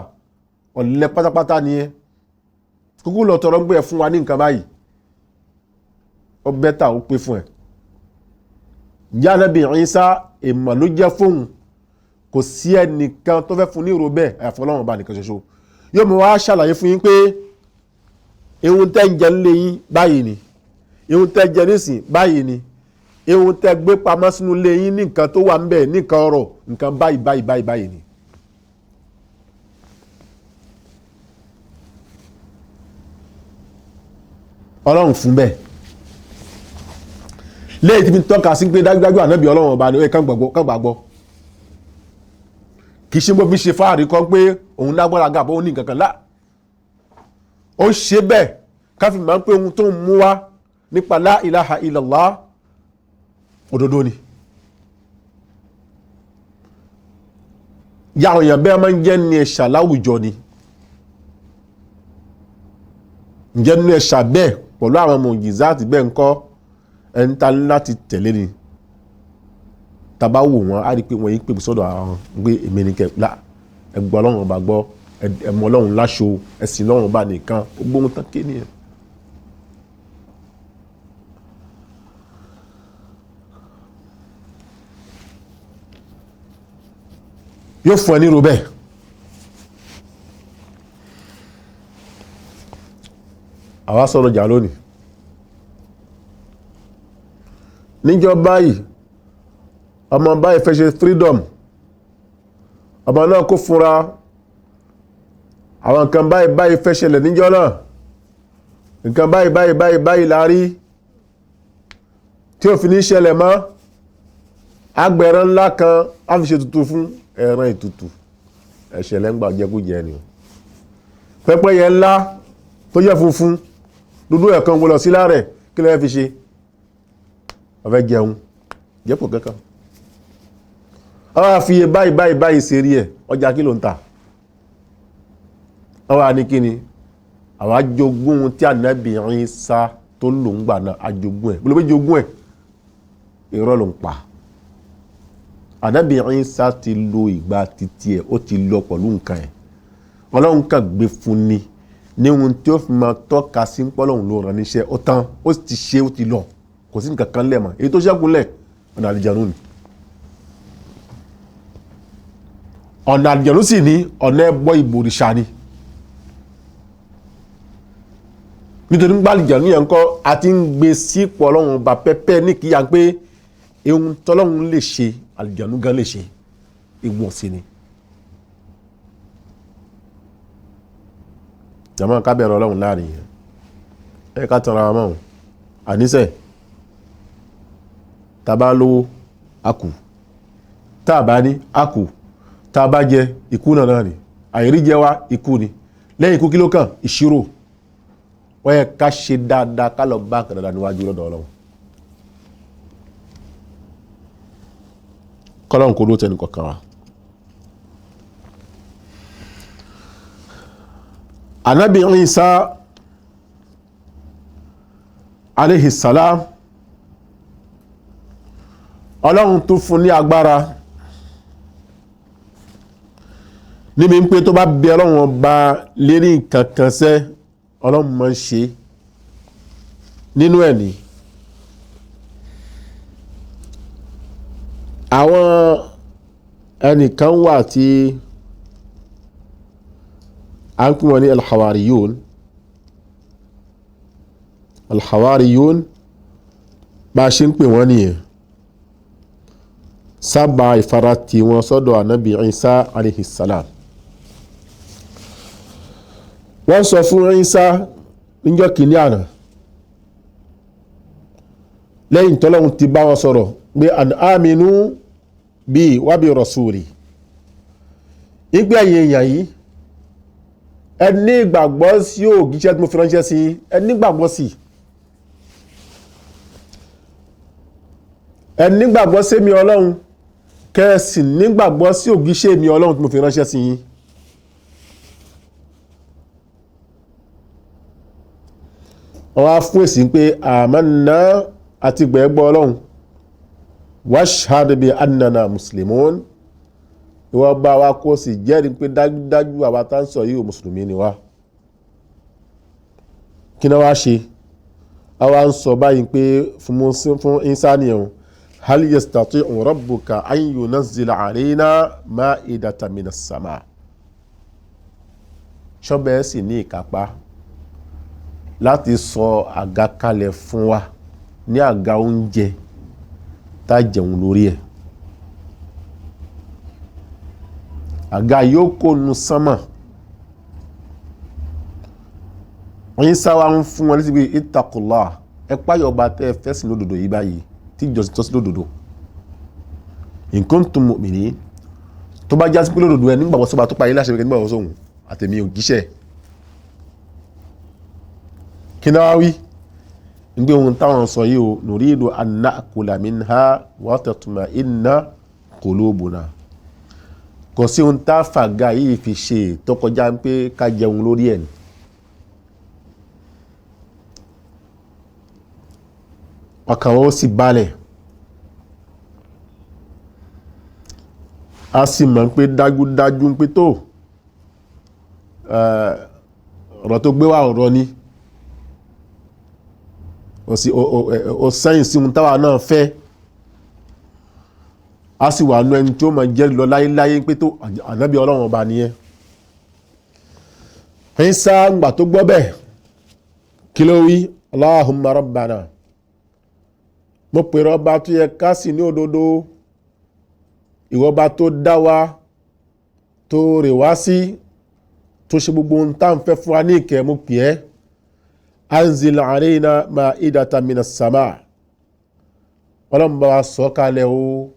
S2: ọ̀lẹ pátápátá ni ẹ. Kúkú lọ tọrọ ń gbé ẹ fún wa ní nǹkan báyìí, ó bẹ́tà ó pé fún ẹ. Ìyá Ànábì Ìsá èèmọ̀ ló jẹ́ fóun, kò sí ẹnìkan tó fẹ́ fún ní ìró bẹ́ẹ̀ àyàfi Ọlọ́run ọba nìkan ṣoṣo. Yóò mú wa ṣàlàyé fún yín pé ihun tẹ́ ń jẹ nílé yín báyìí ni, ihun tẹ́ jẹ nísìn báyìí ni, ihun tẹ́ gbé pamọ́ sínú ilé yín ní nǹkan tó wà ń bẹ̀ ní nǹkan ọrọ̀ nǹkan báyìí báyìí báyìí báyìí ni. Ọlọ́run fún bẹ́ẹ̀ léyìí tí fi tọ́ka sí pé dájúdájú Ànábì Ọlọ́run ọba ni ó yẹ kán gbàgbọ́. Kì í ṣe bó fi ṣe fáàrí kan pé òun lágbára gàbọ́ òun ní nǹkan kan lá, ó ṣe bẹ́ẹ̀ káfí máa ń pé ohun tó ń mú wá nípa la ilaha illallah òdodo ni. Ya àwọn èèyàn bẹ́ẹ̀ máa ń jẹ́ ní ẹ̀ṣà láwùjọ ni. Ǹjẹ́ nínú ẹ̀ṣà bẹ́ẹ̀ pẹ̀lú àwọn mọ̀jìzáàtì bẹ́ẹ̀ ń kọ́ ẹni ta ní láti tẹ̀lé ni. Tàbá wò wọ́n á rí pé wọ́n yí pè sọ́dọ̀ àwọn pé èmi ni kẹ́ la ẹgbẹ́ Ọlọ́run ọba gbọ́, ẹmọ Ọlọ́run láṣọ, ẹ̀sìn Ọlọ́run ọba nìkan, gbogbo ohun tán ké nìyẹn. Yóò fún ẹ ní irú bẹ́ẹ̀. Àwa sọ̀rọ̀ jà lónìí. Níjọ́ báyìí ọmọ báyìí fẹ́ ṣe freedom, ọmọ náà kó fúnra àwọn nǹkan báyìí báyìí fẹ́ ṣẹlẹ̀ níjọ́ náà, nǹkan báyìí báyìí báyìí báyìí la rí tí ò fi ní ṣẹlẹ̀ mọ́. Agbẹ̀rán ńlá kan á fi ṣe tuntun fún ẹran ètùtù, ẹ̀ṣẹ̀ lẹ́ngbà jẹkújẹ ni o. Pẹ́pẹ́yẹ ńlá tó jẹ́ funfun dúdú ẹ̀kan gbọ́dọ̀ sí láàrẹ̀, kí ló fẹ́ fi ṣe? Ó fẹ́ jẹun, jẹ́pọ̀ kankan. Wọ́n wá fi iye báyìí báyìí báyìí ṣe rí ẹ̀, ọjà kí ló ń tà? Wọ́n wá ní kí ni àwọn ajogún tí ànábì Ìsá tó lò ń gbà náà, ajogún ẹ̀ bó jogún ẹ̀, irọ́ ló ń pa. Ànábì Ìsá ti lo ìgbà títí ẹ̀, ó ti lọ pẹ̀lú nǹkan ẹ̀, Ọlọ́run kàn gbé fún ni ní ohun tí ó fi máa tọ́ka sí ń pọ́lọ́hún ló rán níṣẹ́. Ó tán, ó ti ṣe, ó ti lọ, kò sí nǹkan kan lẹ̀ mọ́. Èyí tó ṣẹ́kù lẹ̀, ọ̀nà àlìjànú ni. Ọ̀nà àlìjànú sì ní ọ̀nà ẹbọ ìbòrìṣà ni. Nítorí ń gbá àlìjànú yẹn kọ́ a ti ń gbé sípò Ọlọ́run ọba pẹ́pẹ́ ní kíyà pé ohun tọ́lọ́run lè ṣe àlìjànú gan lè ṣe, ìwọ̀n sí ni. Jàmọ́ ká bẹ̀rẹ̀ Ọlọ́run láàrin yẹn, ẹ ká tanra wa mọ́. Àníṣe tá bá lówó a kù, tá bá ní a kù, tá bá jẹ ikú náà náà ni, àìrí jẹ wá ikú ni, lẹ́yìn ikú kí ló kàn? Ìṣirò. Wọ́n yẹ ká ṣe dáadáa, ká lọ bá nǹkan dáadáa níwájú lọ́dọ̀ Ọlọ́run. Kọ́lọ́run kó ló tẹnu kọ̀ọ̀kan wa. Ànábì Ìsá alayhi salam, Ọlọ́run tó fún ní agbára níbi ń pé tó bá bẹ Ọlọ́run ọba lérí nǹkan kan sẹ́, Ọlọ́run máa ń ṣe nínú ẹ̀ ní. Àwọn ẹnìkan wà tí a ń pè wọ́n ní alhawariyun. Alhawariyun bá a ṣe ń pè wọ́n nìyẹn, sábà ìfaratì wọn sọ́dọ̀ ànábì Ìsá alayhi salam. Wọ́n sọ fún Ìsá níjọ́ kìíní àná, lẹ́yìn tọ́lọ́hun ti bá wọn sọ̀rọ̀ pé an aminu bí wa bi rasuli, ìgbé ẹ̀yìn èèyàn yìí, ẹ ní ìgbàgbọ́ sí ògìṣẹ́ tí mo fi ránṣẹ́ sí, ẹ ní ìgbàgbọ́ sí, ẹ ní ìgbàgbọ́ sí mi Ọlọ́run, kẹ́ẹ̀sì ní ìgbàgbọ́ sí ògìṣẹ́ mi Ọlọ́run tí mo fi ránṣẹ́ sí yín. Wọ́n wá fún èsì pé àmánà àti gbẹ̀ẹ́gbọ́ Ọlọ́run, washhad bi annana muslimun, ìwọ bá wa kó sì jẹ́rìí pé dájúdájú àwa tá ń sọ yìí ò mùsùlùmí ni wá. Kí náà wá ṣe? Àwa ń sọ báyìí pé fún Ìsá ni ẹ̀hún, hal yastati'u rabbuka an yunazzila alayna ma'idatan minas sama. Ṣọ́bẹ̀ sì ní ìkápá láti sọ àga kalẹ̀ fún wa ní àga oúnjẹ tá jẹun lórí ẹ̀. Àga yóò kó nu sánmà. Ìsá wa ń fún wọn létí pé ittaqullah, ẹ páyọ̀ ọba tẹ́ ẹ fẹ́ sìn lódodo yìí báyìí, tí ìjọsìn tọ́ sí lódodo. In kuntum mu'minin, tó bá jásí pé lódodo ẹ nígbàgbọ́ sọ́ba tó pa yín láṣẹ nígbàgbọ́ sóhun àtẹ̀mí ògíṣẹ́. Kí náà wí? Nígbà ohun táwọn sọ yìí o, nuridu an na'kula minha wa tatma'inna qulubuna. Kò sí ohun tá fàgà yìí fi ṣe tó kọjá pé ká jẹun lórí ẹ̀ ni. Ọkàn wọn ó sì balẹ̀, a sì mọ̀ pé dájúdájú pé tó ọ̀rọ̀ tó gbé wá ọ̀rọ̀ ni, ó sẹ́yìn sí ohun táwa náà fẹ́, a sì wà nú ẹni tí ó máa jẹ́ lọ láyéláyé pé tó ànábì Ọlọ́run ọba nìyẹn. Ìsá ńgbà tó gbọ́ bẹ́ẹ̀ kí ló wí? Allahumma rabbana, mo pèrè ọba tó yẹ ká sì ní òdodo, ìwọba tó dá wa, tó rè wá sí, tó ṣe gbogbo ohun tá à ń fẹ́ fún wa ní ìkẹ́, mo pè ẹ́, anzil alayna ma'idatan minas sama, Ọlọ́run bá wa sọ kalẹ̀ o,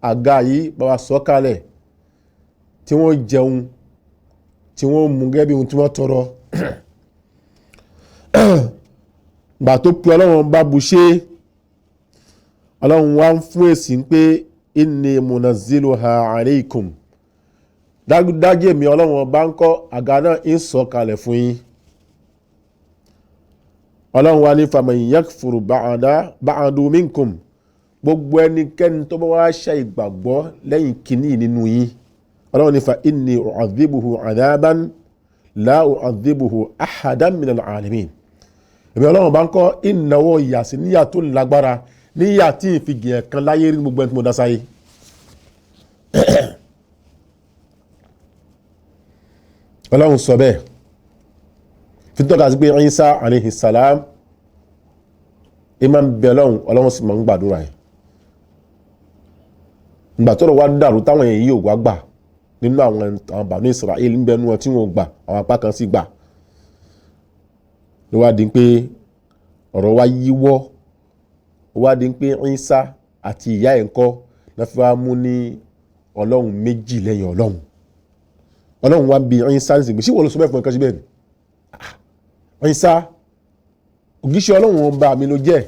S2: àga yìí bá wa sọ kalẹ̀ tí wọ́n jẹun, tí wọ́n mú gẹ́gẹ́ bí ohun tí wọ́n tọrọ. Gbà tó pe Ọlọ́run bá bu ṣe, Ọlọ́run wá ń fún èsì pé Inni munazziluha alaykum, dájúdájú èmi Ọlọ́run ọba ń kọ́ àga náà ń sọ kalẹ̀ fún yín. Ọlọ́run wa ní faman yakfur ba'du minkum, gbogbo ẹnikẹ́ni tó bá wá ṣe ìgbàgbọ́ lẹ́yìn kìíní nínú yín, Ọlọ́run ní fa inni u'adhibuhu 'adhaban la u'adhibuhu ahadan minal 'alamin. Èmi Ọlọ́run bá ń kọ́ ìnáwó ìyà sí níyà tó lágbára, níyà tí ì fi gìyàn kan láyé rí gbogbo ẹni tí mo dá sáyé. Ọlọ́run sọ bẹ́ẹ̀ fi tọ́ka sí pé Isa alayhi salam ìmọ̀ ń bẹ Ọlọ́run, Ọlọ́run sì máa ń gbàdúrà ẹ̀. Ìgbà tọ́rọ̀ wá dàrú táwọn èèyàn yìí ò wá gbà nínú àwọn Banu Israel ń bẹnu wọn tí wọn gbà, àwọn apá kan sì gbà. Ló wá di pé ọ̀rọ̀ wá yíwọ́, ó wá di pé Isa àti ìyá ẹ̀ ń kọ́ lọ́ fi wá mú ní Ọlọ́run méjì lẹ́yìn Ọlọ́run. Ọlọ́run wá ń bi Isa ní sìgbè, sí wọ́n lọ sọ bẹ́ẹ̀ fún ẹ̀kan síbẹ̀ ni? Isa, ògíṣẹ́ Ọlọ́run ọba mi ló jẹ́,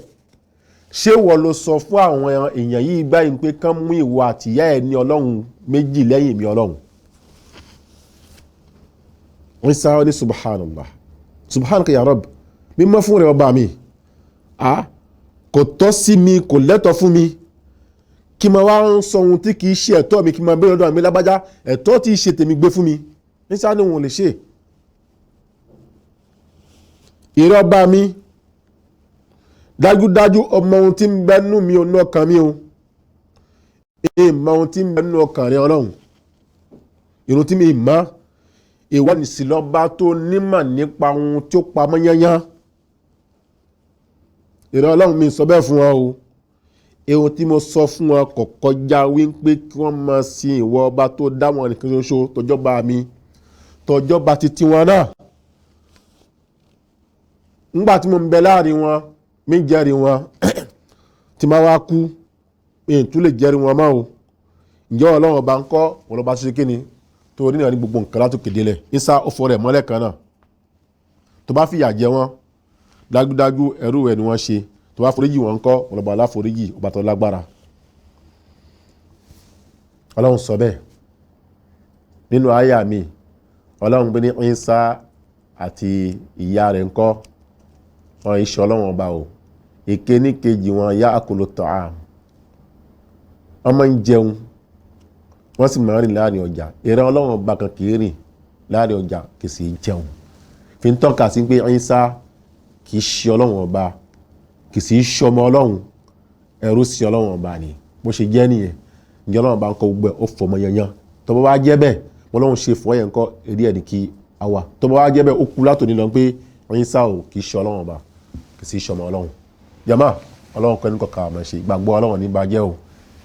S2: ṣé wọ́n ló sọ fún àwọn èèyàn yìí báyìí pé kán mú ìwọ àti ìyá ẹ̀ ní Ọlọ́run méjì lẹ́yìn mi Ọlọ́run? Isa ní subhanallah, subhanaka ya Rabb, mímọ́ fún rẹ̀ ọba mi, a kò tọ́ sí mi, kò lẹ́tọ̀ fún mi kí ma wá ń sọ ohun tí kì í ṣe ẹ̀tọ́ mi, kí ma bẹ́ẹ̀ lọ́dọ̀ mi lágbájá, ẹ̀tọ́ tí í ṣe tèmi gbé fún mi. Isa ní òun ò lè ṣe. Ìrẹ́ ọba mi, dájúdájú ọmọ ohun tí ń bẹ nú mi ò ní ọkàn mi o, ìmọ̀ ohun tí ń bẹ nú ọkàn rẹ Ọlọ́run, ìrun tí mi mọ̀, ìwọ nìsílọ́ba tó nímọ̀ nípa ohun tí ó pamọ́ yányán. Ìrẹ́ Ọlọ́run mi sọ bẹ́ẹ̀ fún ọ o, ohun tí mo sọ fún ọ kò kọjá wípé kí wọ́n máa sin ìwọ ọba tó dá wọn nìkan ṣoṣo, tọjọ́ba mi, tọjọ́ba titi wọn náà. Ńgbà tí mo ń bẹ láàrin wọn, mi jẹ́rìí wọn, tí máa wá kú mi tún lè jẹ́rìí wọn mọ́ o. Ǹjẹ́ Ọlọ́run ọba ń kọ́ wọn lọ́ba ṣe kíni tó ní ìrìn gbogbo nǹkan látòkè délẹ̀. Isa ó fọ rẹ̀ mọ́lẹ̀ kan náà, tó bá fìyà jẹ wọn dájúdájú ẹrú ẹ̀ ni wọ́n ṣe, tó bá foríjì wọn ń kọ́ wọn lọ́ba aláforíjì ọba tó lágbára. Ọlọ́run sọ bẹ́ẹ̀ nínú àyà mi. Ọlọ́run gbé ní Isa àti ìyá rẹ̀ ń kọ́ wọn iṣẹ́ Ọlọ́run ọba o, èké ní kejì wọn yá akolo ta'am, wọ́n máa ń jẹun, wọ́n sì máa ń rìn láàrin ọjà. Ìran Ọlọ́run ọba kan kì í rìn láàrin ọjà, kì í sì jẹun. Fi ń tọ́ka sí pé Isa kì í ṣe Ọlọ́run ọba, kì í sì ṣọmọ Ọlọ́run, ẹrú sí Ọlọ́run ọba ni. Bó ṣe jẹ́ nìyẹn. Ǹjẹ́ Ọlọ́run ọba ń kọ́ gbogbo ẹ̀, ó fọmọ yanyan. Tó bá wá jẹ́ bẹ́ẹ̀, Ọlọ́run ṣe fọ́ yẹn kọ́ eré ẹ̀ ní kí a wà. Tó bá wá jẹ́ bẹ́ẹ̀, ó kú látòní lọ pé Isa ò kì í ṣe Ọlọ́run ọba, kì í sì ṣọmọ Ọlọ́run. Jama, Ọlọ́run kọ́ ní kọ̀ọ̀kan àmọ́ ṣe ìgbàgbọ́ Ọlọ́run ní bàjẹ́ o.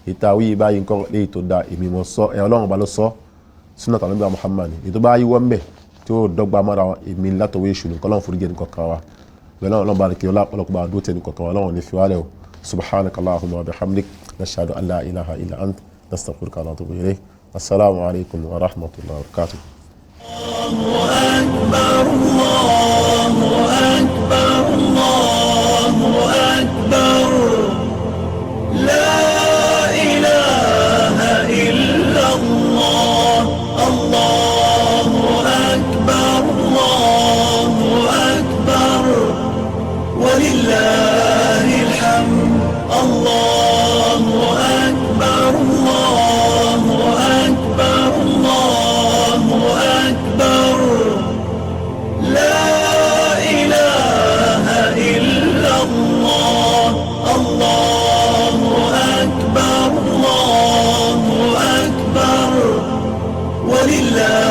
S2: Ìtàwí báyìí nǹkan léyìí tó da èmi mọ̀ sọ ẹ, Ọlọ́run ọba ló sọ súnà tàbí Muhammad. Èyí tó bá yíwọ́ ń bẹ̀ tí ó dọ́gba mọ́ra èmi látọwọ́ èṣù nìkan. Ọlọ́run foríjì ẹnì kọ̀ọ̀kan wa. Bẹ́ẹ̀ náà Ọlọ́run bá kí ọlọ́kùnrin bá dúró tẹ ẹnì kọ̀ọ̀kan wa. Ọlọ́run ní fi wálẹ̀ o. Subhanaka Allahumma wa bihamdik, nashhadu an la ilaha illa ant, nastaghfiruka wa natubu ilayk. Assalamu alaykum wa rahmatullahi wa barakatuh.
S3: Allahu akbar, Allahu akbar, Allahu akbar, la ilaha illa Allah, Allahu akbar, Allahu akbar, walillahi alhamd, Allahu akbar, Allahu akbar, Allahu akbar, la ilaha illa Allah, Allahu akbar, Allahu akbar, walillahi.